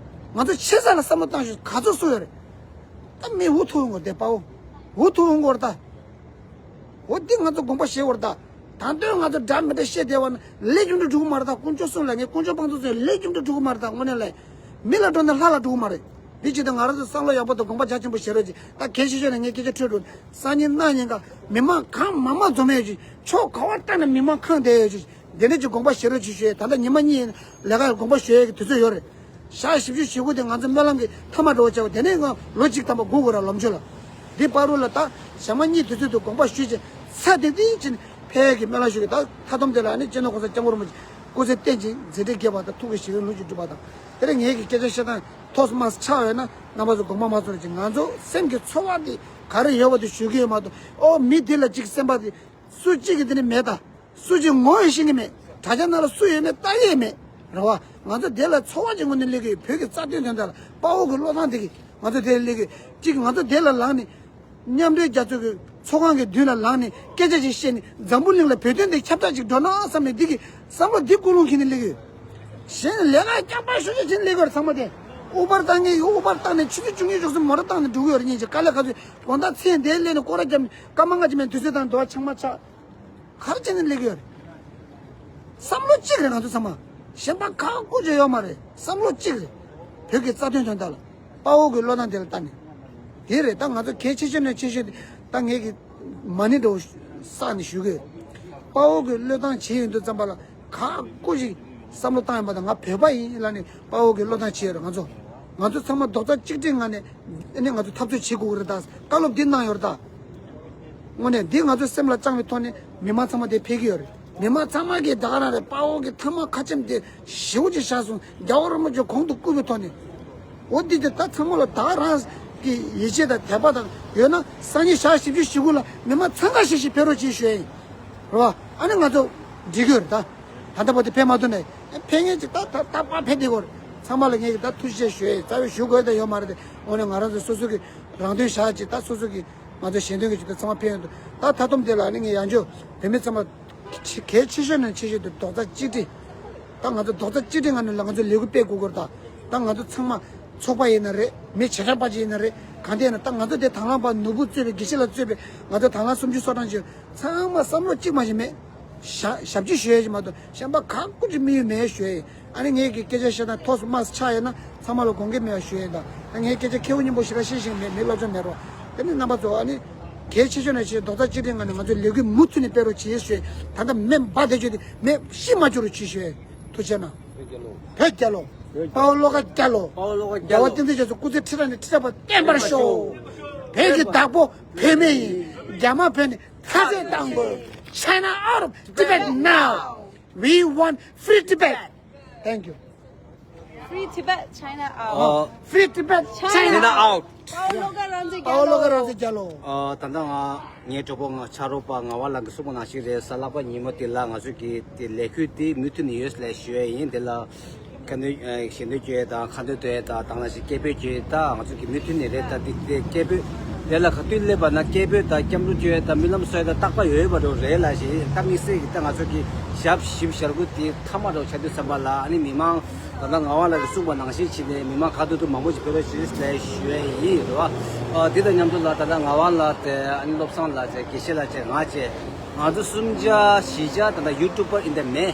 ང་ཚོ་ཆེ་ས་ལ་བསམ་བློ་བཏང་ཞིག་ག་ཚོད་གསུངས་ཡོད་རེད། ད་མི་འུ་ཐུག་འོང་གོ་དེ་དཔའ་བོ། འུ་ཐུག་འོང་གོ་རེད་ད། འོ་འདི་ང་ཚོ་དགོངས་པ་བཞེས་བར་ད། ད་དུང་ང་ཚོ་འདྲ་མི་འདྲ་བཤད་བསྡད་པ་ན་ལས་རྒྱུ་འབྲས་འགྲུབ་ཀྱི་མ་རེད་ད། དཀོན་མཆོག་གསུམ་ལ་ངས་དཀོན་མཆོག་དཔང་དུ་བཟུང་ལས་རྒྱུ་འབྲས་འགྲུབ་ཀྱི་མ་རེད་ད། དངོས་གནས་ལ། མི་ལ་འགྲོ་ན་ལྷ་ལ་འགྲོ་གི་མ་རེད། འདི་ཅི་ད་ང་རང་ཚོ་བསམ་བློ་ཡག་པོ་དང་དགོངས་པ་རྒྱ་ཆེན་པོ་བཞེས་རོགས་གྱིས། ད་གལ་ཆེ་ཤོས་ནས་ངས་སྐད་ཆ་འཕྲོད་འགྲོ། སང་ཉིན་གནངས་ཉིན་ཀ་མི་མང་གང་མང་མང་འཛོམས་ཡོད་ཅིག་ཕྱོགས་ག་བ་ལྟ་ན་མི་མང་གང་བསྡད་ཡོད་ཅིག་འདི་འདྲ་ཅིག་དགོངས་པ་བཞེས་རོགས་གྱིས་ཞུས། ད་ལྟ་ཉི་མ་གཉིས་ལས་ཀ་དགོངས་པ་ཞུ་ཡས་ཀྱི་དུས་ཚོད་ཡོད་རེད། ཞག་བཞི་བཅུ་ཞེ་དགུ་དེ་ང་ཚོ་སྨོན་ལམ་གྱི་ཐ་མ་འགྲོ་བྱས་པ་དེ་ནས་ང་ལོ་གཅིག་ཐམ་པ་སྒུག་དགོས་ར་ལོམ་ཆོད་ལ། འདི་བར་རུ་ལ་ད་ཞག་མ་གཉིས་དུས་ཚོད་དུ་དགོངས་པ་ཞུས་བྱས་ཚ་ཏིང་ཏིང་བྱས་ནས་ཕེབས་ཀྱི་སྨོན་ལམ་ཞུ་གི། ད་མཐའ་སྡོམ་དེ་ལ་ནི་སྤྱི་ནོར་གོང་ས་སྐྱབས་མགོན་རིན་པོ་ཆེ་སྐུ་ཚེ་བརྟན་ཅིང་མཛད་འཕྲིན་རྒྱས་པ་དང་ཐུགས་ཀྱི་བཞེད་དགོངས་ལོངས་སུ་གྲུབ་པ་དང་། དེ་རིང་ངེད་ཀྱི་སྐད་ཆ་བཤད་སྟངས་ཐོག་མ་ཆགས་ཡོད་ན་རྣམ་པ་ཚོ་དགོངས་པ་མ་ཚོམ་རོགས་གྱིས། ང་ཚོ་སེམས་ཀྱི་ཚོར་བ་དེ་ག་རེ་ཡོད་པ་དེ་ཞུ་གི་ཡོད་མ་གཏོགས། ཨོ་མི་འདི་ལ་ཅིག་སེམས་པ་དེ་སུ་གཅིག་གིས་དེ་ནི་མེད་ད། སུ་གཅིག་ངོ་ཡང་ཤེས་ཀྱི་མེད། དྲ་རྒྱ་ནང་ལ་སུ་ཡོད་མེད་ལྟ་གི་ཡོད་མེད་རེད་བ། ང་ཚོ་དེ་ལ་ཚོར་བ་ཅིག་ངོས་ནས་སླེབས་ཀྱི་ཡོད། བོད་ཀྱི་རྩ་དོན་དོན་དག་ལ་དཔའ་བོ་གི་བློ་ཐང་དེ་གིས་ང་ཚོ་དེ་ལ་སླེབས་ཀྱི་ཡོད། གཅིག་ང་ཚོ་དེ་ལ་ལངས་ནས་མཉམ་འབྲེལ་རྒྱལ་ཚོགས་ཀྱི་ཚོགས་ཁང་གི་མདུན་ལ་ལངས་ནས་སྐད་ཆ་ཅིག་བཤད་ནས་འཛམ་བུ་གླིང་ལ་བོད་དོན་དེ་ཁྱབ་བསྒྲགས་ཅིག་འགྲོ་ན་བསམ་ནས་འདི་གི་བསམ་བློ་འདི་ཀུན་སློང་འཁྱེར་ནས་སླེབས་ཀྱི་ཡོད། གཞན་ལས་ཀ་རྐྱང་པ་ཤུགས་ཆེ་བྱེད་ནས་སླེབས་ཀྱི་ཡོད་རེད་ཚང་མ་དེ། ཨུ་བར་བཏང་ངེས་ཡོད། ཨུ་བར་བཏང་ནས་ཆུ་ཚོད་བཅུ་གཉིས་ཞོགས་སུ་མོ་ཊ་བཏང་ནས་འགྲོ་གི་ཡོད་རེད། སྙིང་རྗེ་དཀའ་ལས་ཁག་ཚོད་དགོང་དག་མཚན་དེ་སླེབས་ནས་སྐོར་ར་བརྒྱབ་ནས་སྐར་མ་ལྔ་ཅིག་མེད་དུས་ཚོད་དང་འདུག་བ་ཆང་མ་ཆག་ག་རེ་བྱས་ནས་སླེབས་ཀྱི་ཡོད་རེད། བསམ་བློ་གཅིག་རེད། ང་ཚོ་ཚང་མ་གཞན་པ་ག་གོ་ཅོ་ཡོད་མ་རེད། བསམ་བློ་གཅིག་རེད། བོད་ཀྱི་རྩ་དོན་དོན་དག་ལ་དཔའ་བོ་གི་བློ་སྟངས་དེ་ལ་ལྟ་ནས་དེ་རེད། ད་ང་ཚོ་གལ་ཆེ་ཤོས་ནས་ཆེ་ཤོས་དེ་ད་ངས་ཀྱི་མ་ཎི་འདྲ་བོ་བསགས་ནས་ཞུ་གི་ཡོད། དཔའ་བོ་གི་བློས་བཏང་བྱེད་ཡོང་དུས་ཙམ་པ་ལ་ག་གོ་ཞིག་བསམ་བློ་བཏང་ཡོང་པ་དང་། ང་བོད་པ་ཡིན་ལབ་ནས་དཔའ་བོ་གི་བློས་བཏང་བྱེད་ཡོད་རེད། ང་ཚོ་ང་ཚོ་ཚང་མ་རྡོག་རྩ་གཅིག་སྒྲིལ་ངང་ནས་ཨ་ནི་ང་ཚོ་འཐབ་རྩོད་བྱེད་དགོས་ཀྱི་རེད། ད་བཀའ་སློབ་འདི་གནང་ཡོད་རེད་ད། དངོས་གནས་འདི་ང་ཚོ་སེམས་ལ་བཅངས་པའི་ཐོག་ནས་མི་མང་ཚང་མ་དེ་ཕེབས་ཀྱི་ཡོད་རེད། མི་མང་ཚང་མ་གིས་ད་ག་རང་རེད། དཔའ་བོ་གི་ཐ་མག་ཁ་ཆེམས་དེ་ཞེ་པོ་ཅིག་བཞག་སོང་། རྒྱལ་བ་རིན་པོ་ཆེ་གོང་དུ་བཀུར་བའི་ཐོག་ནས། འོ་འདི་དེ་ད་ཚང་མ་ལ་ད་ག་རང་གི་ཡིད་ཆེས་དང་དད་པ་དང་ཡོད་ན་སང་ཉིན་ཞག་བཞི་བཅུ་ཞེ་དགུ་ལ་མི་མང་འཚང་ཁ་ཤིག་ཤིག་ཕེབས་རོགས་གྱིས་ཞུ་ཡ་ཡིན། རེད་བ། ཨ་ནི་ང་ཚོ་འགྲིག་གི་ཡོད་རེད་ད། ད་ལྟ་བར་དུ་ཕེབས་མ་ཐུབ་ནས་ཕེབས་མཁན་ཅིག་ད་ད་ད་པ་ཕེབས་བསྡད་ཀྱི་ཡོད་རེད། ཚང་མ་ལ་ངས་ཀྱི་ད་ཐུགས་རྗེ་ཆེ་ཞུ་ཡ་ཡིན། རྩ་བའི་ཞུ་དགོས་དོན་ཡོད་མ་རེད་དེ། དངོས་གནས་ང་རང་ཚོ་སོ་སོ་གི་རང་དོན་བཞག་ཅིག་ད་སོ་སོ་གི་ང་ཚོ་གཞན་དོན་གྱི་ཆེད་དུ་ཚང་མ་ཕེབས་ཡོང་དུས་ད་ད་དུང་དེ་ལ་ནི་ངས་ཡང་བསྐྱར་བོད་མི་ཚང་མ་གལ་ཆེ་ཤོས་ནས་ཆེ་ཤོས་དེ་རྡོག་རྩ་གཅིག་སྒྲིལ། ད་ང་ཚོ་རྡོག་རྩ་གཅིག་སྒྲིལ་ངང་ནས་ལ་ང་ཚོ་ལས་འགུལ་སྤེལ་དགོས་ཀྱི་རེད་ད། ད་ང་ཚོ་ཚང་མ་ཚོགས་པ་ཡིན་ན་རེད། མི་བྱེ་བྲག་པ་ཅིག་ཡིན་ན་རེད། གང་ལྟར་ཡིན་ན་ད་ང་ཚོ་དེ་དང་བླངས་པ་ནོར་བུ་གཙོས་པའི་དགེ་བཤེས་ལགས་གཙོས་པའི་ང་ཚོ་དང་བླངས་སུམ་ཅུ་སོ་གྲངས་ཅིག་ཚང་མ་བསམ་བློ་གཅིག་མ་ཞིག་མེད། ཞབས་ཞབས་ཕྱི་ཞུ་ཡས་ཅིག་མ་གཏོགས་གཞན་པ་ག་གུ་ཅིག་དམིགས་ཡུལ་མེད་ཞུ་ཡས་ཡིན། ཨ་ནི་ངས་ཀྱི་སྐད་ཆ་བཤད་སྟངས་ཐོག་སུ་དམའ་སུ་ཆགས་ཡོད་ན་ཚང་མ་ལ་དགོངས་འགལ་མེད་པ་ཞུ་ཡས་ཡིན། ད་ཨ་ངས་སྐད་ཆ་ཁེ་པོ་སྙན་པོ་ཞེ་དྲག་བཤད་ཤེས་མེད། མི་སློབ་སྦྱོང་མེད་རོགས། དེ་ནི་རྣམ་པ་ཚོ་ཨ་ནི་གལ་ཆེ་ཤོས་ནས་ཆེ་རྡོག་རྩ་གཅིག་སྒྲིལ་ངང་ནས་ང་ཚོས་ལས་འགུལ་མུ་མཐུད་ནས་སྤེལ་རོགས་བྱེད་ཞུ་ཡས། ད་ལྟ་མེ་འབར་བསྡད་རྒྱུ་དེ་མེ་ཤི་མ་བཅུག་རོགས་བྱེད་ཞུ་ཡས། ཐུགས་རྗེ་གནང་། བོད་རྒྱལ་ལོ། བོད་རྒྱལ་ལོ། དཔའ་བོ་བློ་དགའ་རྒྱལ་ལོ། དཔའ་བོ་བློ་དགའ་རྒྱལ་ལོ། རྒྱལ་བ་བསྟན་འཛིན་རྒྱ་མཚོ་སྐུ་ཚེ་ཁྲི་ཕྲག་ནས་ཁྲི་ཕྲག་བར་བརྟན་པར་ཤོག་བོད་ཀྱི་བདག་པོ་བོད་མི་ཡིན། རྒྱ་དམར་བོད་ནས་ཁ་ཟས་བཏང་དགོས། China out of Tibet now. We want free Tibet. Thank you. Free Tibet, China out. Free Tibet, China out. དཔའ་བོ་བློ་དགའ་རང་བཙན་རྒྱལ་ལོ། དཔའ་བོ་བློ་དགའ་རང་བཙན་རྒྱལ་ལོ། ཨ། ད་ལྟ་ང་ངའི་གྲོགས་པོ་ང་ཕྱག་རོགས་པ་ངག་དབང་ལགས་ཀྱིས་གསུངས་པ་ནང་བཞིན་རེད། གཟའ་ལྷག་པ་ཉིན་མོ་དེ་ལ་ང་ཚོ་གི་དེ་ལས་འགུལ་དེ་མུ་མཐུད་ནས་ཡོད་ལབ་ཞུ་ཡས་ཡིན། དེ་ལ་ཁ་འདོན་ཨ་ཞལ་འདོན་བརྗོད་ཡས་དང་ཁ་འདོན་ཐོན་ཡས་དང་དང་ལ་ཞིག་སྐད་འབོད་བརྗོད་ཡས་དང་ང་ཚོ་གི་མུ་མཐུད་ནས་རེད། ད་དེ་དེ་སྐད་འབོད་དེ་ལ་ག་དུས་སླེབས་པ་ན་སྐད་འབོད་དང་སྐྱབས་འགྲོ་བརྗོད་ཡས་དང་སྨོན་ལམ་གསོལ་ཡས་དང་རྟག་པ་ཡོད་པ་འགྲོ་རེད་ལབ་ཞིག་ད་དམིགས་བསལ་གྱི་ད་ང་ཚོ་གི་ཞག་བཞི་བཅུ་ཞེ་དགུ་དེ་མཐའ་མ་འགྲོ་ཆགས་དུས་ཙམ་པ་ལ་ཨ་ནི་མི་མང་ད་ལྟ་ངག་དབང་ལགས་ཀྱིས་གསུངས་པ་ནང་བཞིན་བྱས་ནས་མི་མང་ག་དུས་དུ་མང་པོ་ཞིག་ཕེབས་རོགས་ཞུ་ཞེས་ཞུ་ཡས་ཡིན་རེད་བ། ཨ་འདི་དང་མཉམ་དུ་ལ་ད་ལྟ་ངག་དབང་ལགས་དེ་ཨ་ནི་བློ་བཟང་ལགས་བཅས་དགེ་བཤེས་ལགས་བཅས་ང་བཅས་ང་ཚོ་གསུམ་ཆ་བཞི་ཆ་ད་ལྟ་ཡུ་ཊུབ་པར་ཨིན་ད་མེད།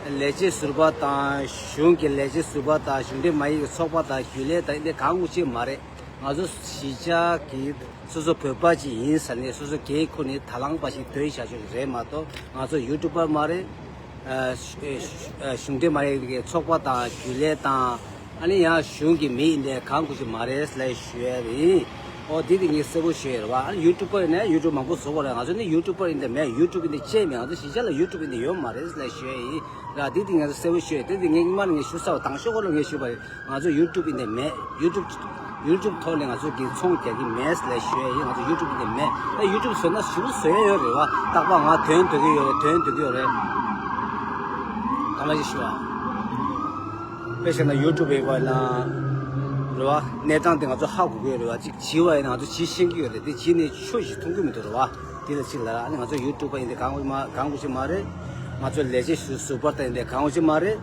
ལས་བྱེད་ཟུར་པ་དང་གཞུང་གི་ལས་བྱེད་ཟུར་པ་དང་གཞུང་འབྲེལ་མ་ཡིན་གྱི་ཚོགས་པ་དང་རྒྱུན་ལས་དང་ཨིན་དེ་གང་ངོ་ཤེས་མ་རེད། ང་ཚོ་གཞིས་ཆགས་ཀྱི་སོ་སོ་བོད་པ་ཅིག་ཡིན་ཟེར་ནས་སོ་སོ་སྒེར་ཁོ་ནས་དང་བླངས་པ་ཞིག་འདོན་བཞག་ཆོག་གི་རེད་མ་གཏོགས་ང་ཚོ་ཡུ་ཊུབ་པར་མ་རེད། ཨ་ཨ་གཞུང་འབྲེལ་མ་ཡིན་པའི་ཚོགས་པ་དང་རྒྱུན་ལས་དང་ཨ་ནི་ཡང་གཞུང་གི་མི་ཡིན་ནའི་གང་དགོས་ཀྱི་མ་རེད་ལབ་ཞུ་ཡ་རེད། ཨོ་དེ་དེ་ངས་གསལ་པོ་ཞུ་ཡ་རེད་བ། ཨ་ནི་ཡུ་ཊུབ་པར་ཡིན་ན་ཡུ་ཊུབ་མང་པོ་བཟོ་དགོས་རེད། ང་ཚོ་ནི་ཡུ་ཊུབ་པར་ཡིན་དེ་མེད། ཡུ་ཊུབ་ཡིན་དེ་ཅེས་མེད། ང་ཚོ་གཞིས་ཆགས་ལ་ཡུ་ཊུབ་ཡིན་དེ་ཡོད་མ་རེད་ལབ་ཞུ་ཡ་ཡིན་ར། དེ་དེ་ངས་གསལ་པོ་ཞུ་ཡ་དེ་དེ་ངས་སྔོན་མ་ནས་ངས་ཞུ་ཚར་བ་དང་ཤོག་གོ་ལ་ངས་ཞུས་པ་རེད། ང་ཚོ་ཡུ་ཊུབ་ཡིན་དེ་མེད། ཡུ་ཊུབ་ཡུ་ཊུབ་ཐོག་ནས་ང་ཚོ་གི་ཚོང་རྒྱག་གི་མེད་ལབ་ཞུ་ཡ་ཡིན། ང་ཚོ་ཡུ་ཊུབ་ཡིན་དེ་མེད། ད་ཡུ་ཊུབ་བཟོས་ན་ཞུ་བཟོ་ཡ་ཡོད་རེད་བ། རྟག་པར་ང་དོན་འདོད་ཀྱི་ཡོད་རེད། དོན་འདོད་ཀྱི་ཡོད་རེད། གང་ལ་ཞིག་ཞུ་བ། དཔེ་བཞག་ན་ཡུ་ཊུབ་ཡིན་པ་ལ་རེད་བ། གནས་སྟངས་དེ་ང་ཚོ་ཧ་གོ་གི་ཡོད་རེད་བ། ཅིག་བྱིས་པ་ཡིན་ན་ང་ཚོ་བྱིས་ཤེས་ཀྱི་ཡོད་རེད། དེ་བྱིས་ནས་ཆོས་ཤིག་མཐོང་གི་མི་འདུག་རེད་བ། དེ་ལ་ཅིག་ལ་ཨ་ནི་ང་ཚོ་ཡུ་ཊུབ་པ་ཡིན་དེ་གང་དགོས་མ་གང་དགོས་ཞིག་མ་རེད། ང་ཚོ་ལས་བྱེད་ཟུར་ཟུར་པ་དང་ཡིན་དེ་གང་དགོས་ཞིག་མ་རེད།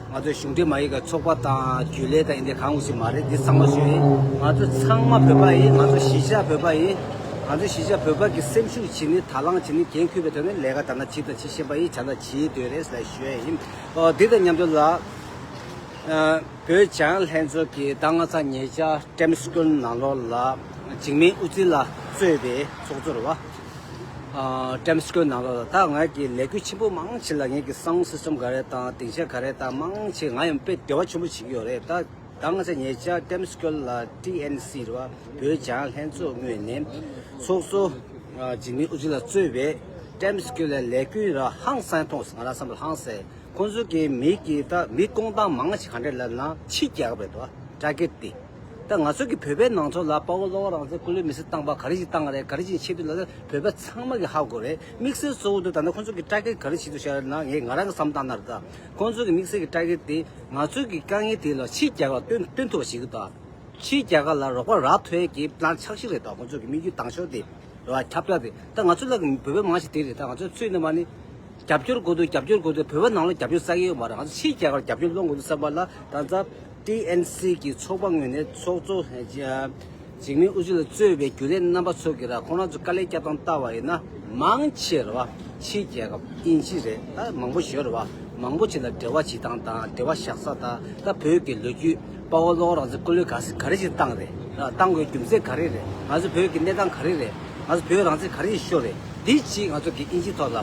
ང་ཚོ་གཞུང་འབྲེལ་མ་ཡིན་པའི་ཚོགས་པ་དང་རྒྱུན་ལས་དང་ཡིན་དེ་གང་དགོས་ཞིག་མ་རེད། འདི་ཚང་མ་ཞུ་ཡིན། ང་ཚོ་ཚང་མ་བོད་པ་ཡིན། ང་ཚོ་གཞིས་ཆགས་བོད་པ་ཡིན། ང་ཚོ་གཞིས་ཆགས་བོད་པ་གི་སེམས་ཤུགས་བྱིན་ནས་དང་བླངས་བྱིན་ནས་འགན་འཁུར་བའི་ཐོག་ནས་ལས་ཀ་ད་ལྟ་བྱེད་དང་བྱེད་བཞིན་པ་ཡིན། བྱ་དང་བྱེད་འདོད་རེད་ལབ་ཞུ་ཡ་ཡིན། ཨོ་འདི་དང་མཉམ་དུ་ལ་ཨ་བོད་རྒྱལ་ཡོངས་ལྷན་ཚོགས་ཀྱི་ད་ང་ཚ་ཉེ་ཆར་ཊེམ་སི་ཀོལ་ནང་ལོགས་ལ་འཇིགས་མེད་དབུ་རྩེ་ལགས་གཙོས་པའི་ཚོགས་གཙོ་རེད་བ། ཊེམ་སི་ཀོལ་ནང་ལོགས་ལ་ད་ང་གི་ལས་འགུལ་ཆེན་པོ་མང་ཆེ་ལ་ངེད་ཀྱི་སའུན་སིས་ཊེམ་ག་རེ་དང་སྡིངས་ཆ་ག་རེ་དང་མང་ཆེ་ང་ཡང་དཔེ་འབྲེལ་བ་ཆེན་པོ་བྱེད་ཀྱི་ཡོད་རེད། ད་ད་ང་ཚ་ཉེ་ཆར་ཊེམ་སི་ཀོལ་ལ་ཊི་ཨེན་སི་རེད་བ། བོད་རྒྱལ་ཡོངས་ལྷན་ཚོགས་ངོས་ནས་ཚོགས་གཙོ་འཇིགས་མེད་དབུ་རྩེ་ལགས་གཙོས་པའི་ཊེམ་སི་ཀོལ་ལ་ལས་འགུལ་ར་ཧང་སང་མཐོང་སོང་། ང་རང་བསམ་པར་ཧང་སང་། ཁོང་ཚོ་གི་མི་གི་ད་མི་བཀོང་སྟངས་མང་ཆེ་ག་འདྲ་ལབ་ན་ཕྱི་རྒྱལ་ཁབ་རེད་དོ། ཊར་གེཊ་དེ། ད་ང་ཚོ་གི་བོད་པའི་ནང་ཚོ་ལ་དཔའ་བོ་བློ་དགའ་རང་བཙན་སྐུ་ལུས་མེ་སྲེག་བཏང་པ་ག་རེ་ཞིག་བཏང་རེད། ག་རེ་ཞིག་བྱེད་དུས་ལ་ད་བོད་པ་ཚང་མ་གི་ཧ་གོ་རེད། དམིགས་བསལ་གཙོ་བོ་དེ་ད་ནི་ཁོང་ཚོ་གི་ཊར་གེཊ་ག་རེ་བྱེད་དུ་ཤར་ན་ངས་ང་རང་གི་བསམ་སྟངས་ན་རེད། ད་ཁོང་ཚོ་གི་དམིགས་བསལ་གི་ཊར་གེཊ་དེ་ང་ཚོ་གི་དཀའ་ངལ་དེ་ལ་ཕྱི་རྒྱལ་ཁབ་ལ་སྟོན་སྟོན་ཐུབ་པ་བྱེད་ཀྱི་འདུག་ཕྱི་རྒྱལ་ཁབ་ལ་རོགས་པ་རག་ཐུབ་ཡས་ཀྱི་པི་ལན་ཆགས་ཤིག་རེད་དོ། ཁོང་ཚོ་གི་དམིགས་ཡུལ་དང་ཤོས་དེ། རེད་བ། ཁྱབ་བསྒྲགས་དེ་ད་ང་ཚོ་ལ་བོད་པ་མང་ཞིག་དེ་རེད། ད་ང་ཚོ་ཚུད་ནས་མ་ནི་རྒྱབ་སྐྱོར་དགོས་འདུག་རྒྱབ་སྐྱོར་དགོས་འདུག་བོད་པ་ནང་ལ་རྒྱབ་སྐྱོར་རྩ་གི་ཡོད་མ་རེད། ང་ཚོ་ཕྱི་རྒྱལ་ཁབ་རྒྱབ་སྐྱོར་སློང་དགོས་འདུག་བསམ་པ་ལ་ད་ལྟ་ཊི་ཨེན་སི་གི་ཚོགས་པ་ངོས་ནས་ཚོགས་གཙོ་འཇིགས་མེད་དབུ་རྩེ་ལ་གཙོས་པའི་རྒྱུན་ལས་རྣམ་པ་ཚོ་གིས་ར་ཁོང་རང་ཚོ་དཀའ་ལས་བརྒྱབ་སྟངས་ལྟ་བ་ཡིན་ན་ མང་ཆེ་རེད་བ། ཕྱིའི་རྒྱལ་ཁབ་དབྱིན་ཇི་རེད། ད་མང་པོ་ཞིག་ཡོད་རེད་བ། མང་པོ་ཅིག་ལ་འབྲེལ་བ་བྱེད་སྟངས་དང་འབྲེལ་བ་བཞག་ས་དང་། ད་བོད་ཀྱི་ལོ་རྒྱུས་དཔའ་བོ་བློ་དགའ་རང་བཙན་སྐུ་ལུས་ག་ས་ག་རེ་ཞིག་བཏང་རེད། བཏང་དགོས་རྒྱུ་མཚན་ག་རེ་རེད། ང་ཚོ་བོད་ཀྱི་གནས་སྟངས་ག་རེ་རེད། ང་ཚོ་བོད་རང་བཙན་ག་རེ་ཞིག་ཤོར་རེད། འདི་ཅིག་ང་ཚོ་གི་དབྱིན་ཇི་ཐོག་ལ་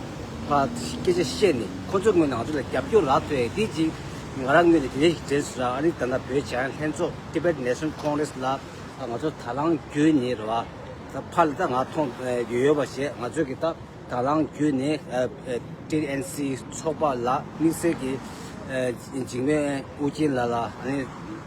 ཕར་སྐད་ཆ་བཤད་ནས་ཁོ་ཚོའི་ངོས་ནས་ང་ཚོ་ལ་རྒྱབ་སྐྱོར་རག་ཐུབ་ཡས། འདི་ཅིག་ང་རང་ངོས་ནས་དེ་འདྲ་ཞིག་དྲན་སོང་ར། ཨ་ནི་ད་ལྟ་བོད་རྒྱལ་ཡོངས་ལྷན་ཚོགས་Tibet National Congress ལ་ང་ཚོ་དང་བླངས་བརྒྱུད་ནས་རེད་བ། ད་ཕར་ལ་ད་ང་མཐོང་ཡོད་ཡོད་པ་བྱས། ང་ཚོས་ཀྱི་ད་དང་བླངས་བརྒྱུད་ནས་ཨ་ཨ་ཊི་ཨེན་སི་ཚོགས་པ་ལ་དམིགས་བསལ་གྱི་ཨ་འཇིགས་མེད་ཨུ་རྒྱན་ལགས་ལ། ཨ་ནི་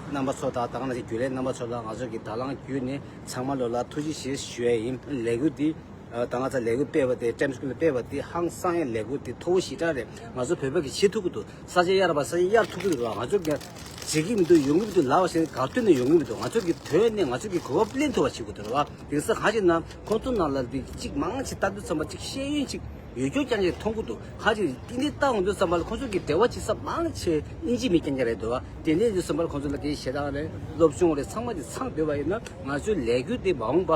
རྣམ་པ་ཚོ་དང་ད་ག་ནང་བཞིན་རྒྱུན་ལས་རྣམ་པ་ཚོ་ལ་ང་ཚོས་ཀྱི་དང་བླངས་བརྒྱུད་ནས་ཚང་མ་ལོ་ལ་ཐུགས་རྗེ་ཆེ་ཞུ་ཡས་ཡིན། ལས་འགུལ་འདི་ཨ་ད་ང་ཚོ་ལས་འགུལ་སྤེལ་བ་དེ། ཊེམ་སི་ཀུལ་ལ་སྤེལ་བ་དེ་ཧང་སང་ཡས་ལས་འགུལ་དེ་མཐོ་བོ་ཞེ་དྲག་རེད། ང་ཚོ་བོད་པ་གིས་བྱེད་ཐུབ་ཀྱི་འདུག་ས་ཆ་གཡར་བ་ས་ཆ་གཡར་ཐུབ་ཀྱི་འདུག་ང་ཚོ་གིས་བྱེད་ཀྱི་མི་འདུག་ཡོང་གི་མི་འདུག་ལབ་པ་ཞིག་ག་དུས་ནས་ཡོང་གི་མི་འདུག་ང་ཚོ་གི་དོན་ནས་ང་ཚོ་གི་གོ་སྐབས་ལེན་ཐུབ་པ་བྱེད་དགོས་འདུག་རེད་བ། དེང་སང་ག་ཅིག་ན་ཁོང་ཚོ་ནང་ལ་འདི་གཅིག་མང་ཆེ་ལྟ་དུས་ཙམ་པ་གཅིག་ཤེས་ཡོན་གཅིག་ཡོད་རྒྱུ་རྐྱང་རྐྱང་མཐོང་གི་འདུག་ག་ཅིག་དེ་འདྲའི་ལྟ་འོང་དུས་ཙམ་པ་ལ་ཁོང་ཚོ་གི་འབྲེལ་བ་བྱེད་ས་མང་ཆེ་དབྱིན་ཇི་མི་རྐྱང་རྐྱང་རེད་འདུག་བ། དེ་འདྲའི་དུས་ཙམ་པ་ལ་ཁོང་ཚོ་ལ་གི་ཞེ་དྲག་རེད། སློབ་སྦྱོང་རེད། ཚང་མ་དེ་ཚང་བསྡད་པ་ཡིན་ན་ང་ཚོའི་ལས་འགུལ་དེ་མ་འོངས་པ་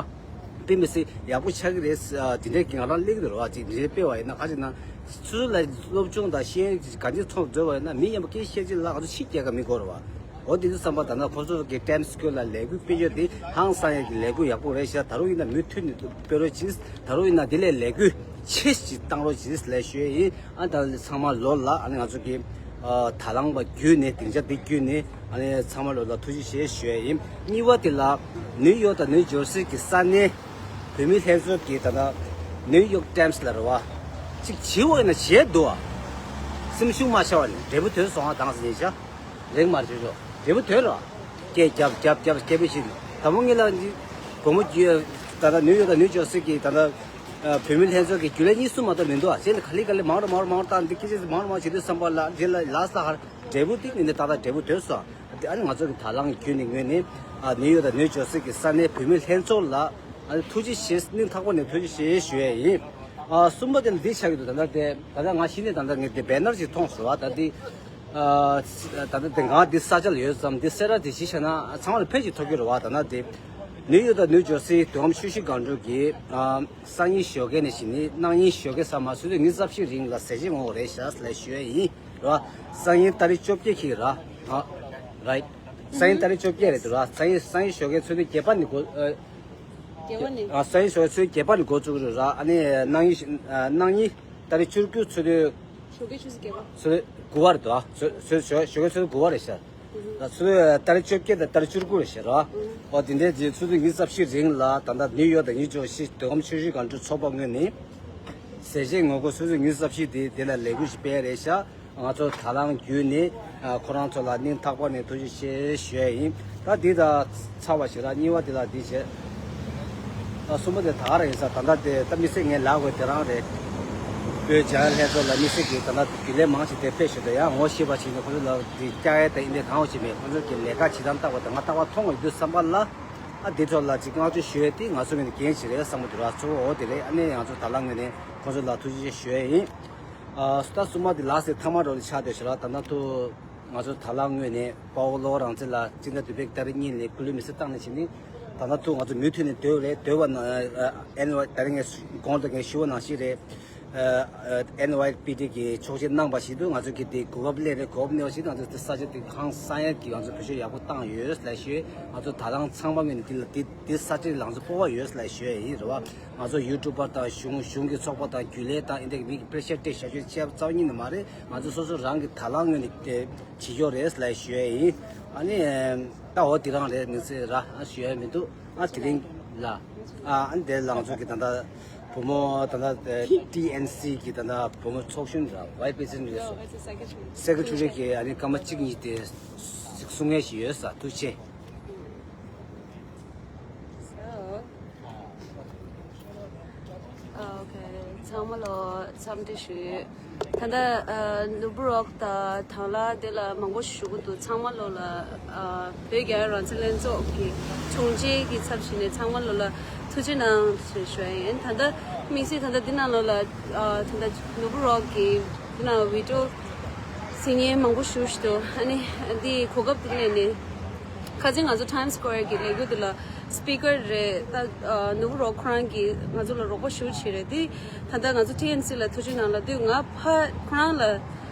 དཔེ་མི་སྲིད་ཡག་པོ་ཆགས་ཀྱི་རེད། ཨ་དེ་འདྲའི་ང་རང་གླེང་གི་རེད་བ། ཅིག་འདི་འདྲའི་སྤེལ་བ་ཡིན་ན། ག་ཅིག་ན་སོ་སོ་ལ་སློབ་སྦྱོང་དང་ཤེས་ཡོན་ག་འདྲ་ཐོབ་འགྲོ་བ་ཡིན་ན། མི་མཉམ་པོ་སྐད་ཆ་བཤད་ཅིག་ལ་ང་ཚོ་ཕྱི་རྒྱལ་ཁབ་མི་དགོས་རེད་བ། འོ་དེ་ཚོ་བསམ་པ་ད་ལྟ་ཁོང་ཚོ་གི་ཊེམ་སི་ཀུལ་ལ་ལས་འགུལ་སྤེལ་རྒྱུ་དེ་ཧང་སང་ཡས་ཀྱི་ལས་འགུལ་ཡག་པོ་རེད་ཤག་ད་རུང་ཡིན་ན་མུ་མཐུད་ནས་སྤེལ་རོགས་གྱིས། ད་རུང་ཡིན་ན་དེ་ལས་ལས་འགུལ་ཆེ་ཞིག་བཏང་རོགས་གྱིས་ལབ་ཞུ་ཡས་ཡིན། ཨ་ད་ཚང་མ་ལོ་ལ་ཨ་ནི་ང་ཚོ་གི་ཨ་དང་བླངས་པ་བརྒྱུད་ནས། སྡིངས་ཆ་འདི་བརྒྱུད་ནས་ཨ་ནི་ཚང་མ་ལོ་ལ་ཐུགས་རྗེ་ཆེ་ཞུ་ཡས་ཡིན། གཉིས་པ་དེ་ལ་ནིའུ་ཡོག་དང་ནིའུ་ཇར་སི་གི་ས་གནས་བོད་མི་ལྷན་ཚོགས་ཀྱི་ད་ལྟ་ནིའུ་ཡོག་ཊེམ་སི་ལ་རེད་བ། ཅིག་བྱེད་འོས་ན་བྱས་འདུག་ཨ། སེམས་ཤུགས་མ་ཆག་པ་ནས་འབྲས་བུ་དོན་སོང་ཨ། དང་ཟེར་ནས་བྱ། རེག་མ་རེག་ཆོག་འབྲས་བུ་དོན་ར། སྐད་རྒྱབ་རྒྱབ་རྒྱབ་སྐད་པོ་བྱིན། དང་པོ་ངེད་ལ་འདི་སྒོར་མོ་བརྒྱུད་ད་ལྟ་ནིའུ་ཡོག་དང་ནིའུ་ཇར་སི་གི་ད་ལྟ་ཨ་བོད་མི་ལྷན་ཚོགས་ཀྱི་རྒྱུན་ལས་གཉིས་གསུམ་མ་གཏོགས་མི་འདུག་ཨ། གཞན་ལ་ག་ལེ་ག་ལེ་མང་རུ་མང་རུ་མང་རུ་བཏང་། འདི་སྐད་ཆ་མང་རུ་མང་བྱེད་དུས་ཙམ་པ་ལ་རྗེས་ལ་ལ་ས་ཧར་འབྲས་བུ་འདི་ངེད་འདི་ཏག་ཏག་འབྲས་བུ་དོན་སོང་། དེ་ཨ་ནི་ང་ཚོ་གི་དང་བླངས་བརྒྱུད་ནས་ངོས་ནས་ཨ་ནིའུ་ཡོག་དང་ནིའུ་ཇར་སི་གི་ས་གནས་བོད་མི་ལྷན་ཚོགས་ལ་ཨ་ཐུགས་རྗེ་ཆེ། སྙིང་ཐག་པ་ནས་ཐུགས་རྗེ་ཆེ་ཞུ་ཡས་ཡིན། ཨ་གསུམ་པ་དེ་ལ་འདི་ཆགས་ཀྱི་འདུག་ད་ལྟ་དེ་ད་ལྟ་ང་གཞི་ནས་ད་ལྟ་ངས་དེ་བེ་ནར་ཅིག་མཐོང་སོང་བ། ད་འདི་ཨ་ད་ལྟ་དེ་ང་འདི་ས་ཆ་ལ་ཡོད་ཙང་འདི་གསལ་བསྒྲགས་དེ་གཞི་བྱས་ན་ཚང་མ་ལ་ཕན་ཅིག་ཐོགས་ཀྱི་རེད་བ། ད་ལྟ་དེ་ནིའུ་ཡོག་དང་ནིའུ་ཇར་སི་མདོ་ཁམས་ཆུ་བཞི་སྒང་དྲུག་གི་ཨ་སང་ཉིན་ཞོགས་ཀས་ནས་བྱས་ནས་གནངས་ཉིན་ཞོགས་ཀས་ཚང་མ་ཆུ་ཚོད་ཉི་ཤུ་རྩ་བཞི་རིང་ལ་ཟས་བཅད་ངོ་རེད་ཤག་ལབ་ཞུ་ཡས་ཡིན། ར། སང་ཉིན་ཏ་རིག་བཅོ་བརྒྱད་ཁིག་ར། ཨ། རའིཊ། སང་ཉིན་ཏ་རིག་བཅོ་བརྒྱད་རེད་འདུག་ར། སང་ཉིན་སང་ཉིན་ཞོགས་ཀས་ཚོད་དུས་བརྒྱད་པ་ནས་འགོ་ཨ། བརྒྱད་པ་ནས། ཨ་སང་ཉིན་ཞོགས་ཀས་ཚོད་དུས་བརྒྱད་པ་ནས་འགོ་བཙུགས་རེད་ར། ཨ་ནི་གནངས་ཉིན་ཨ་གནངས་ཉིན་ཏ་རིག་བཅུ་དགུ་ཚོད་དུས། ཞོགས་ཀས་ཆུ་ཚོད་བརྒྱད་པ། ཚོད་དུས་དགུ་པ་རེད་འདུག་ཨ། ཚོད་ཚོད་ཞོགས་ཞོགས་ཀས་ཚོད་དུས་དགུ་པ་རེད་ཤག་ཨ་ཚོད་དུས་ཏ་རིག་བཅོ་བརྒྱད་དང་ཏ་རིག་བཅུ་དགུ་རེད་ཤག་ར། ཨོ་དེ་འདྲའི་རྗེས་ཚོད་དུས་ཉི་ཤུ་རྩ་བཞི་རིང་ལ་ད་ལྟ་ནིའུ་ཡོག་དང་ནིའུ་ཇར་སི་མདོ་ཁམས་ཆུ་བཞི་སྒང་དྲུག་ཚོགས་པ་ངོས་ནས་ཟས་བཅད་ངོ་རྒོལ་ཆུ་ཚོད་ཉི་ཤུ་རྩ་བཞི་དེ་དེ་ལ་ལས་འགུལ་ཞིག་སྤེལ་རེད་ཤག་ང་ཚོ་དང་བླངས་བརྒྱུད་ནས་ཨ་ཁོ་རང་ཚོ་ལ་སྙིང་ཐག་པ་ནས་ཐུགས་རྗེ་ཆེ་ཞུ་ཡས་ཡིན། ད་འདི་དང་ཚར་བ་ཞིག་ར། གཉིས་པ་དེ་ལ་འདི་བྱས། ད་གསུམ་པ་དེ་ད་ག་རང་ཡིན་ས། ད་ལྟ་དེ་ད་དམིགས་བསལ་ངས་ལབ་དགོས་དེ་རང་རེད། བོད་རྒྱ་ཡོངས་ལྷན་ཚོགས་ལ་དམིགས་བསལ་གྱི་ད་ལྟ་རྒྱུན་ལས་མང་ཞིག་དེ་ཕེབས་བཞིན་འདུག་ཡང་ངོ་ཤེས་པ་ཞིག་ནས་ཁོང་ཚོ་ལ་འདི་བསྐྱར་ཡས་དང་འདི་གང་འོ་ཞིག་མེད། ཁོང་ཚོ་གི་ལས་ཀ་བྱེད་སྟངས་བལྟས་པ་དང་ང་ལྟ་བ་མཐོང་བ་ཡོད་དུས་ཙམ་པ་ལ་ཨ་འདི་ཚོ་ལ་ཅིག་བསྔགས་བརྗོད་ཞུ་ཡས་དེ་ང་ཚོ་ངོས་ནས་འགན་ཞིག་རེད་བསམ་གྱི་འདུག་ར། གཙོ་བོ་འོ་དེ་རེད། ཨ་ནི་ང་ཚོ་དང་བླངས་ངོས་ནས་ཁོང་ཚོ་ལ་ཐུགས་རྗེ་ཆེ་ཞུ་ཡས་ཡིན། ཨ་ད་གསུམ་པ་དེ་ལ་སེ་ཐ་མ་འགྲོ་ལ་ཆགས་བསྡད་ཤག་ར། ད་ལྟ་དུ་ང་ཚོ་དང་བླངས་ངོས་ནས་དཔའ་བོ་བློ་དགའ་རང་བཙན་ལགས་སྤྱི་ཟླ་བདུན་པའི་ཏ་རིག་གཉིས་ནས་སྐུ་ལུས་མེ་སྲེག་བཏང་ནས་བྱས་ནས་ད་ལྟ་དུ་ང་ཚོ་མུ་མཐུད་ནས་སྡོད་རེད། སྡོད་པ་ན་ཨ་ཨེན་ཝའི་ད་རིང་ངས་གོང་དུ་ངས་ཞུ་བ་ནང་བཞིན་རེད། ཨ་ཨེན་ཝའི་པི་ཊི་གིས་ཆོག་མཆན་གནང་བ་བཞིན་དུ་ང་ཚོ་གིས་དེ་གོ་སྐབས་ལེན་རེད། གོ་སྐབས་གནང་བ་བཞིན་དུ་ང་ཚོ་དེ་ས་ཆ་དེ་ཧང་སང་ཡས་ཀྱི་ང་ཚོ་བེད་སྤྱོད་ཡག་པོ་བཏང་ཡོད་ལབ་ཞུ། ང་ཚོ་དང་བླངས་ཚང་མ་ངོས་ནས་དེ་ལ་དེ་དེ་ས་ཆ་ལ་ང་ཚོ་སྤོབས་པ་ཡོད་ལབ་ཞུ་ཡས་ཡིན་རེད་བ། ང་ཚོ་ཡུ་ཊུབ་པར་དང་གཞུང་གཞུང་གི་ཚོགས་པ་དང་རྒྱུན་ལས་དང་ཨེ་འདྲ་གི་མི་གི་པེ་རེ་ཤར་སྤྲད་བཞག་རྒྱུ་བྱས་པ་རྩ་བ་ཉིད་ནས་མ་རེད། ང་ཚོ་སོ་སོ་རང་གི་དང་བླངས་ངོས་ནས་དེ་བྱེད་ཆོག་རེད་ལབ་ཞུ་ཡས་ཡིན། ཨ་ནི་ད་འོ་དེ་རང་རེད། མི་ཚེ་ར་ཨ་ཞུ་ཡས་མི་འདུག་ཨ་དེ་རིང་ལ་ཨ་ཨ་ནི་དེ་ལ་ང་ཚོ་གི་ད་ལྟ་བུ་མོ་ད་ལྟ་ཊི་ཨེན་སི་གི་ད་ལྟ་བུ་མོ་ཚོགས་གཞོན་ར་ཝའི་སི་པི་རེ་སི་ཌེན་ཊི་རེད་སོ། སེ་ཀེ་ཊི་རི་གི་ཨ་ནི་སྐར་མ་གཅིག་གཉིས་དེ་གསུང་མཁན་ཞིག་ཡོད་ས། ཐུགས་རྗེ་ཆེ། So, okay. ཚང་མ་ལ་འཚམས་འདྲི་ཞུ། ད་ལྟ་ཨ་ནོར་བུ་རོགས་དང་དང་བླངས་དེ་ལ་མང་པོ་ཞུ་གི་འདུག་ཚང་མ་ལོ་ལ་ཨ་བོད་རྒྱལ་ཡོངས་རང་བཙན་ལྷན་ཚོགས་ཀྱི་དྲུང་ཆེ་གི་ཚབ་བྱས་ནས་ཚང་མ་ལོ་ལ་ཐུགས་རྗེ་གནང་ཞེས་ཞུ་ཡ་ཡིན། ད་ལྟ་དམིགས་བསལ་ད་ལྟ་འདི་ནང་ལོ་ལ་ཨ་ད་ལྟ་ནོར་བུ་རོགས་ཀྱི་འདི་ནང་བི་ཌི་ཡོ་གཟིགས་མཁན་མང་པོ་ཞིག་འདུག་ཨ་ནི་འདི་གོ་སྐབས་འདི་ལེན་ནས་ཁ་སང་ང་ཚོ་ཊའིམ་སི་སྐོར་གྱི་ལས་འགུལ་འདི་ལ་ སྤི་ཀར་རེད། ད་ནོར་བུ་རོགས་ཁོ་རང་གིས་ང་ཚོ་ལ་རོགས་པ་ཞེ་པོ་བྱས་རེད། དེ་ད་ལྟ་ང་ཚོ་ཊི་ཨེན་སི་ལ་ཐུགས་རྗེ་གནང་ལབ་དུས། ང་ཕ་ཁོ་རང་ལ་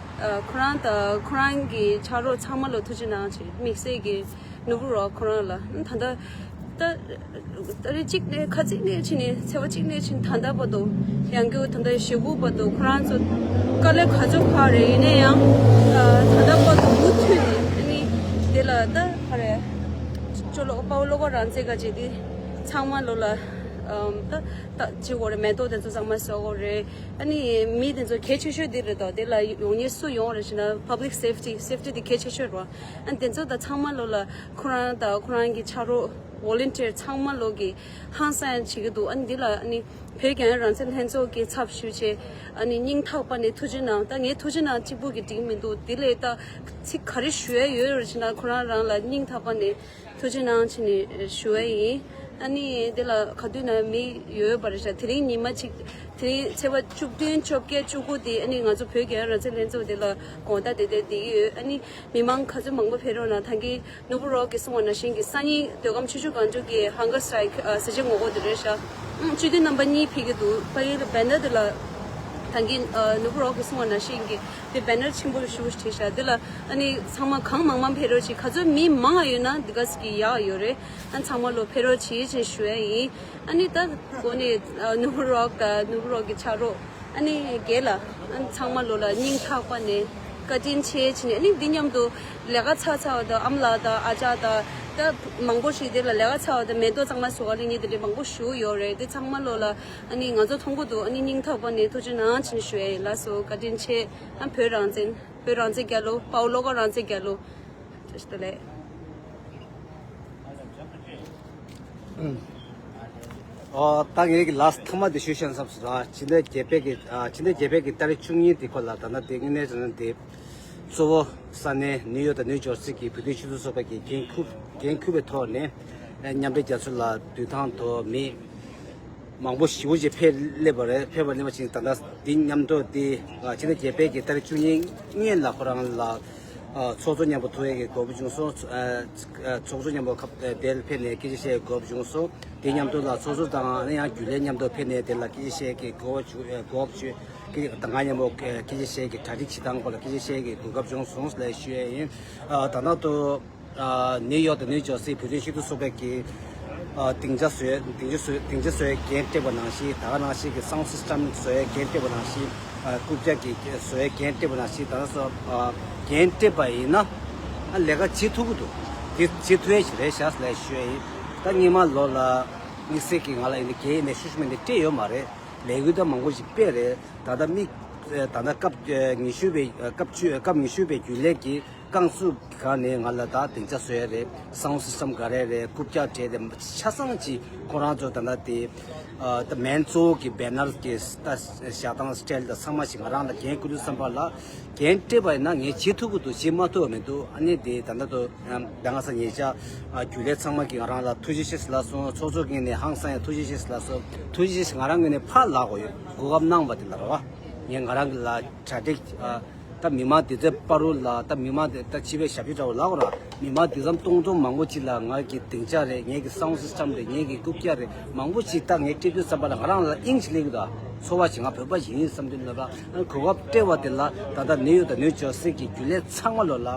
ཁོ་རང་དང་ཁོ་རང་གི་ཕྱག་རོགས་ཚང་མ་ལ་ཐུགས་རྗེ་གནང་བྱས། དམིགས་བསལ་གྱི་ནོར་བུ་རོགས་ཁོ་རང་ལ་ད་ལྟ། ད་ད་རེས་གཅིག་ནས་ཁ་ཚིག་ནས་ཕྱིན་ནས་ཚེས་པ་གཅིག་ནས་ཕྱིན་ད་ལྟ་བར་དུ་ཡང་སྐྱར་ད་ལྟ་ཞེ་དགུ་བར་དུ་ཁོ་རང་ཚོ་དཀའ་ལས་ག་ཚོད་ཁག་རེད། ཡིན་ན་ཡང་ད་ལྟ་བར་དུ་མུ་མཐུད་ནས་ཨ་ནི་དེ་ལ་ད་ག་རེ་ཅོ་ལོ་དཔའ་བོ་བློ་དགའ་རང་བཙན་ག་ཅེས་དེ་ཚང་མ་ལོ་ལ་ད་ད་ཅི་དགོས་རེད། མེ་ཏོག་དེ་ཚོ་ཚང་མ་བཟོ་དགོས་རེད། ཨ་ནི་མི་དེ་ཚོ་གལ་ཆེ་ཤོས་དེ་རེད་དོ། དེ་ལ་ཡོང་མཁན་སུ་ཡོང་རེད་ཞེ་ན། public safety, safety དེ་གལ་ཆེ་ཤོས་རེད། ཨ་ནི་དེ་ཚོ་ད་ཚང་མ་ལོ་ལ་ཁོ་རང་དང་ཁོ་རང་གི་ཕྱག་རོགས་volunteer ཚང་མ་ལོ་གི་ཧང་སང་བྱེད་ཀྱི་འདུག་ཨ་ནི་འདི་ལ་ཨ་ནི་བོད་རྒྱལ་ཡོངས་རང་བཙན་ལྷན་ཚོགས་ཀྱི་ཚབ་ཞུས་བྱས། ཨ་ནི་སྙིང་ཐག་པ་ནས་ཐུགས་རྗེ་གནང་། ད་ངས་ཐུགས་རྗེ་གནང་གཅིག་པུ་གིས་འགྲིག་མི་འདུག་དེ་ལས་ད་ཚིག་ག་རེ་ཞུ་ཡ་ཡོད་རེད་ཅེ་ན། ཁོ་རང་རང་ལ་སྙིང་ཐག་པ་ནས་ཐུགས་རྗེ་གནང་བྱས་ནས་ཞུ་ཡ་ཡིན། ཨ་ནི་དེ་ལ་ག་དུས་ན་མི་ཡོད་པ་རེད་ཤག་དེ་རིང་ཉི་མ་གཅིག་དེ་རིང་ཚེས་པ་བཅུ་བདུན་བཅོ་བརྒྱད་བཅུ་དགུ་དེ་ཨ་ནི་ང་ཚོ་བོད་རྒྱལ་ཡོངས་རང་བཙན་ལྷན་ཚོགས་དེ་ལ་དགོང་དག་དེ་དེ་བསྡད་ཀྱི་ཡོད། ཨ་ནི་མི་མང་ག་ཚོད་མང་པོ་ཕེབས་རོགས་གནང་། ད་གིན་ནོར་བུ་རོགས་ཀྱིས་གསུངས་པ་ནང་བཞིན་གྱི་སང་ཉིན་མདོ་ཁམས་ཆུ་བཞི་སྒང་དྲུག་གི་hunger strike ཨ་ཟས་བཅད་ངོ་རྒོལ་དེ་རེད་ཤག་ཨང་སྤྱི་འཐུས་རྣམ་པ་གཉིས་ཕེབས་ཀྱི་འདུག་ཕ་གིའི་banner དེ་ལ་ད་གིན་ཨ་ནོར་བུ་རོགས་ཀྱིས་གསུངས་པ་ནང་བཞིན་གྱི་དེ་banner ཆེན་པོ་ཞེ་པོ་བྲིས་ཤག་དེ་ལ་ཨ་ནི་ཚང་མ་གང་མང་མང་ཕེབས་རོགས་བྱེད། ག་ཚོད་མི་མང་ང་ཡོད་ན་དེ་ག་ཙམ་གྱིས་ཡག་ཡོད་རེད། ཨ་ཚང་མ་ལོ་ཕེབས་རོགས་བྱེད་ཅེས་ཞུ་ཡ་ཡིན། ཨ་ནི་ད་གོ་ནས་ཨ་ནོར་བུ་རོགས་དང་ནོར་བུ་རོགས་ཀྱི་ཕྱག་རོགས། ཨ་ནི་རྒན་ལགས། ཨ་ནི་ཚང་མ་ལོ་ལ་སྙིང་ཐག་པ་ནས་བཀའ་དྲིན་ཆེ་བྱས་ནས། ཨ་ནི་འདི་མཉམ་དུ་ལས་ཀ་ཚར་ཚར་བ་དང་། ཨ་མ་ལགས་དང་ཨ་ཅག་དང་ད་མང་པོ་ཞིག་དེ་ལ་ལས་ཀ་ཚར་བ་དང་མེ་ཏོག་གཙང་མ་བཟོ་ག་སླེབས་མཁན་དེ་འདྲ་མང་པོ་ཞིག་ཡོད་རེད། དེ་ཚང་མ་ལོ་ལ་ཨ་ནི་ང་ཚོ་མཐོང་གི་འདུག་ཨ་ནི་སྙིང་ཐག་པ་ནས་ཐུགས་རྗེ་གནང་བྱས་ནས་ཞུ་ཡ་ཡིན། ལགས་སོ། བཀའ་དྲིན་ཆེ། ཨ་བོད་རང་བཙན། བོད་རང་བཙན་རྒྱལ་ལོ། དཔའ་བོ་བློ་དགའ་རང་བཙན་རྒྱལ་ལོ། བཀྲ་ཤིས་བདེ་ལེགས། ཨོ། ད་ངས་ཀྱི་last ཐ་མ་དེ་ཞུ་ཤེས་བསམ་སོང་ར། ཕྱི་ཟླ་བརྒྱད་པའི་གི་ཨ་ཕྱི་ཟླ་བརྒྱད་པའི་གི་ཏ་རིག་བཅུ་གཉིས་དེ་ཁོ་ལ་ད་ལྟ་དེ་དངོས་གནས་དྲང་གནས་དེ་གཙོ་བོ་ས་གནས་ནིའུ་ཡོག་དང་ནིའུ་ཇར་སི་གི་བོད་དོན་ཞུ་གཏུག་ཚོགས་པ་གི་འགན་འཁུར་འགན་འཁུར་བའི་ཐོག་ནས་མཉམ་འབྲེལ་རྒྱལ་ཚོགས་ལ་བསྡུར་ཐེངས་ཐོག་མི་མང་པོ་ཞེ་པོ་ཅིག་ཕེབས་སླེབས་པ་རེད། ཕེབས་པ་སླེབས་པ་ཅིག་ད་ལྟ་འདི་མཉམ་དུ་དེ་ཕྱི་ཟླ་བརྒྱད་པའི་གི་ཏ་རིག་བཅུ་གཉིས་ཉིན་ལ་ཁོ་རང་ལ། ཨ་ཚོགས་གཙོ་མཉམ་པོ་ཐུག་ཡས་ཀྱི་གོ་སྐབས་བྱུང་སོང་། ཨ་ཚོགས་གཙོ་མཉམ་པོ་ཁ་དེར་ཕེབས་ནས་སྐད་ཆ་བཤད་ཡས་གོ་སྐབས་བྱུང་སོང་། དེ་མཉམ་དུ་ལ་ཚོགས་གཙོ་དང་ཨ་ནི་ཡང་རྒྱུན་ལས་མཉམ་དུ་ཕེབས་ནས་དེ་ལ་སྐད་ཆ་བཤད་ཡས་ཀྱི་གོ་སྐབས་བྱུང་། ཨ་གོ་སྐབས་བྱུང་། སྐད་ཆ་དང་ང་མཉམ་པོ་སྐད་ཆ་བཤད་ཡས་ཀྱི་གྲ་སྒྲིག་བྱེད་སྟངས་སྐོར་ལ་སྐད་ཆ་བཤད་ཡས་ཀྱི་གོ་སྐབས་བྱུང་སོང་ལབ་ཞུ་ཡས་ཡིན། ཨ་ད་ལྟ་དུ་ཨ་ནིའུ་ཡོག་དང་ནིའུ་ཇར་སི་བོད་དོན་ཞུ་གཏུག་ཚོགས་པའི་གི་ཨ་སྡིངས་ཆ་བཟོས། སྡིངས་ཆ་བཟོས། སྡིངས་ཆ་བཟོ་ཡས་འགན་སྤྲད་པ་ནང་བཞིན། ད་ག་ནང་བཞིན་གྱི་sound system བཟོ་ཡས་འགན་སྤྲད་པ་ནང་བཞིན། ཨ་རྐུབ་བཀྱག་གི་བཟོ་ཡས་འགན་སྤྲད་པ་ནང་བཞིན། ད་ལྟ་སོ་ཨ་འགན་སྤྲད་པ་ཡིན་ན་ཨ་ལས་ཀ་བྱེད་ཐུབ་ཀྱི་འདུག་དེ་བྱེད་ཐུབ་ཡས་ཞིག་རེད་ཤག་ལབ་ཞུ་ཡས་ཡིན། ད་སྔོན་མ་ལོ་ལ་དམིགས་བསལ་གྱི་ང་ལ་ཡིན་ན་འགན་ཡིན་ནའི་ཤུགས་ཤུགས་མེད་ནས་སྤྲད་ཡོད་མ་རེད། ལས་འགུལ་ད་མང་པོ་ཞིག་སྤེལ་རེད། ད་ལྟ་དམིགས་ད་ལྟ་སྐབས་ཉི་ཤུ་པའི་སྐབས་བཅུ་སྐབས་ཉི་ཤུ་པའི་རྒྱུན་ལས་ཀྱི་རྐང་བཙུགས་སྒང་ནས་ང་ལ་ད་སྡིངས་ཆ་བཟོ་ཡས་རེད། sound system ག་རེ་རེད། རྐུབ་བཀྱག་བྲིས་ཏེ་ཆ་ཚང་ཅིག་ཁོ་རང་ཚོ་ད་ལྟ་དེ་ཨ་ད་མན་གཙོ་བོ་གི་banner གི་ད་བཞག་སྟངས་style དང་ཚང་མ་ཞིག་ང་རང་ལ་འགན་བསྐུར་དུས་ཙམ་པ་ལ། འགན་སྤྲད་པ་ཡིན་ན་ངས་བྱེད་ཐུབ་ཀྱི་འདུག་བྱེད་མ་ཐུབ་པ་མི་འདུག་ཨ་ནི་དེ་ད་ལྟ་དུ་ཨ་ད་ང་ས་ཉེ་ཆར་ཨ་རྒྱུན་ལས་ཚང་མ་གིས་ང་རང་ལ་ཐུགས་རྗེ་ཆེ་ཟེར་ལབ་སོང་། ཚོགས་གཙོ་ངོས་ནས་ཧང་སང་ཡང་ཐུགས་རྗེ་ཆེ་ཟེར་ལབ་སོང་། ཐུགས་རྗེ་ཆེ་ཟེར་ང་རང་ངོས་ནས་ཕར་ལབ་དགོས་ཡོད། གོ་སྐབས་གནང་བ་དེ་ལ་རེད་བ། ངས་ང་རང་གི་ལ་གྲ་སྒྲིག་ཨ། ད་མི་མང་དེ་ཚོའི་བར་དུ་ལ་ད་མི་མང་དེ་ད་སྤྱི་པའི་ཞབས་ཕྱི་འདྲ་བོ་ལབ་དགོས་ར། མི་མང་དེ་ཙམ་སྟོང་ཕྲག་མང་པོ་ཅིག་ལ་ང་གི་སྡིངས་ཆ་རེད། ངེད་ཀྱི་sound system རེད། ངེད་ཀྱི་རྐུབ་བཀྱག་རེད། མང་པོ་ཅིག་ད་ངས་སྤྲད་དུས་ཙམ་པ་ལ་ང་རང་ལ་དབྱིངས་ཅིག་སླེབས་ཀྱི་འདུག་ཚོར་བ་ཞིག་ང་བོད་པ་ཞིག་ཡིན་བསམ་དུས་ལ་ར། གོ་སྐབས་སྤྲད་པ་དེ་ལ་ད་ལྟ་ནིའུ་ཡོག་དང་ནིའུ་ཇར་སི་གི་རྒྱུན་ལས་ཚང་མ་ལོ་ལ་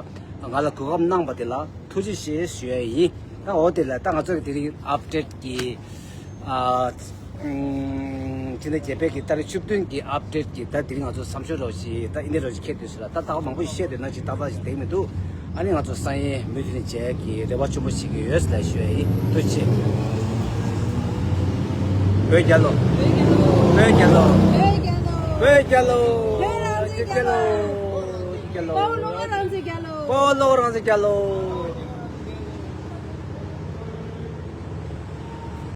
ང་ལ་གོ་སྐབས་གནང་བ་དེ་ལ་ཐུགས་རྗེ་ཆེ་ཞུ་ཡ་ཡིན། ད་འོ་དེ་ལ་ད་ང་ཚོ་གི་དེ་རིང་update གི་ཨ། ཕྱི་ཟླ་བརྒྱད་པའི་གི་ཏ་རིག་བཅུ་བདུན་གྱི་update གི་ད་དེ་རིང་ང་ཚོ་བསམ་ཤོག་རོགས་ཞིག་ད་ཨིན་དེ་རོགས་ཞིག་ཁྱེར་དུས་སུ་ལ་ད་ད་མང་པོ་ཞིག་བཤད་འདོད་ན་ཅིག་ཏག་ཏག་ཞིག་བསྡད་མི་འདུག་ཨ་ནི་ང་ཚོ་སང་ཉིན་མུ་མཐུད་ནས་མཇལ་གྱི་རེ་བ་ཆེན་པོ་ཞིག་ཡོད་ལ་ཞུ་ཡ་ཡིན། ཐུགས་རྗེ་ཆེ། བོད་རྒྱལ་ལོ། བོད་རྒྱལ་ལོ། བོད་རྒྱལ་ལོ། བོད་རང་བཙན་རྒྱལ་ལོ། བོད་རང་བཙན་རྒྱལ་ལོ། བོད་རང་བཙན་རྒྱལ་ལོ།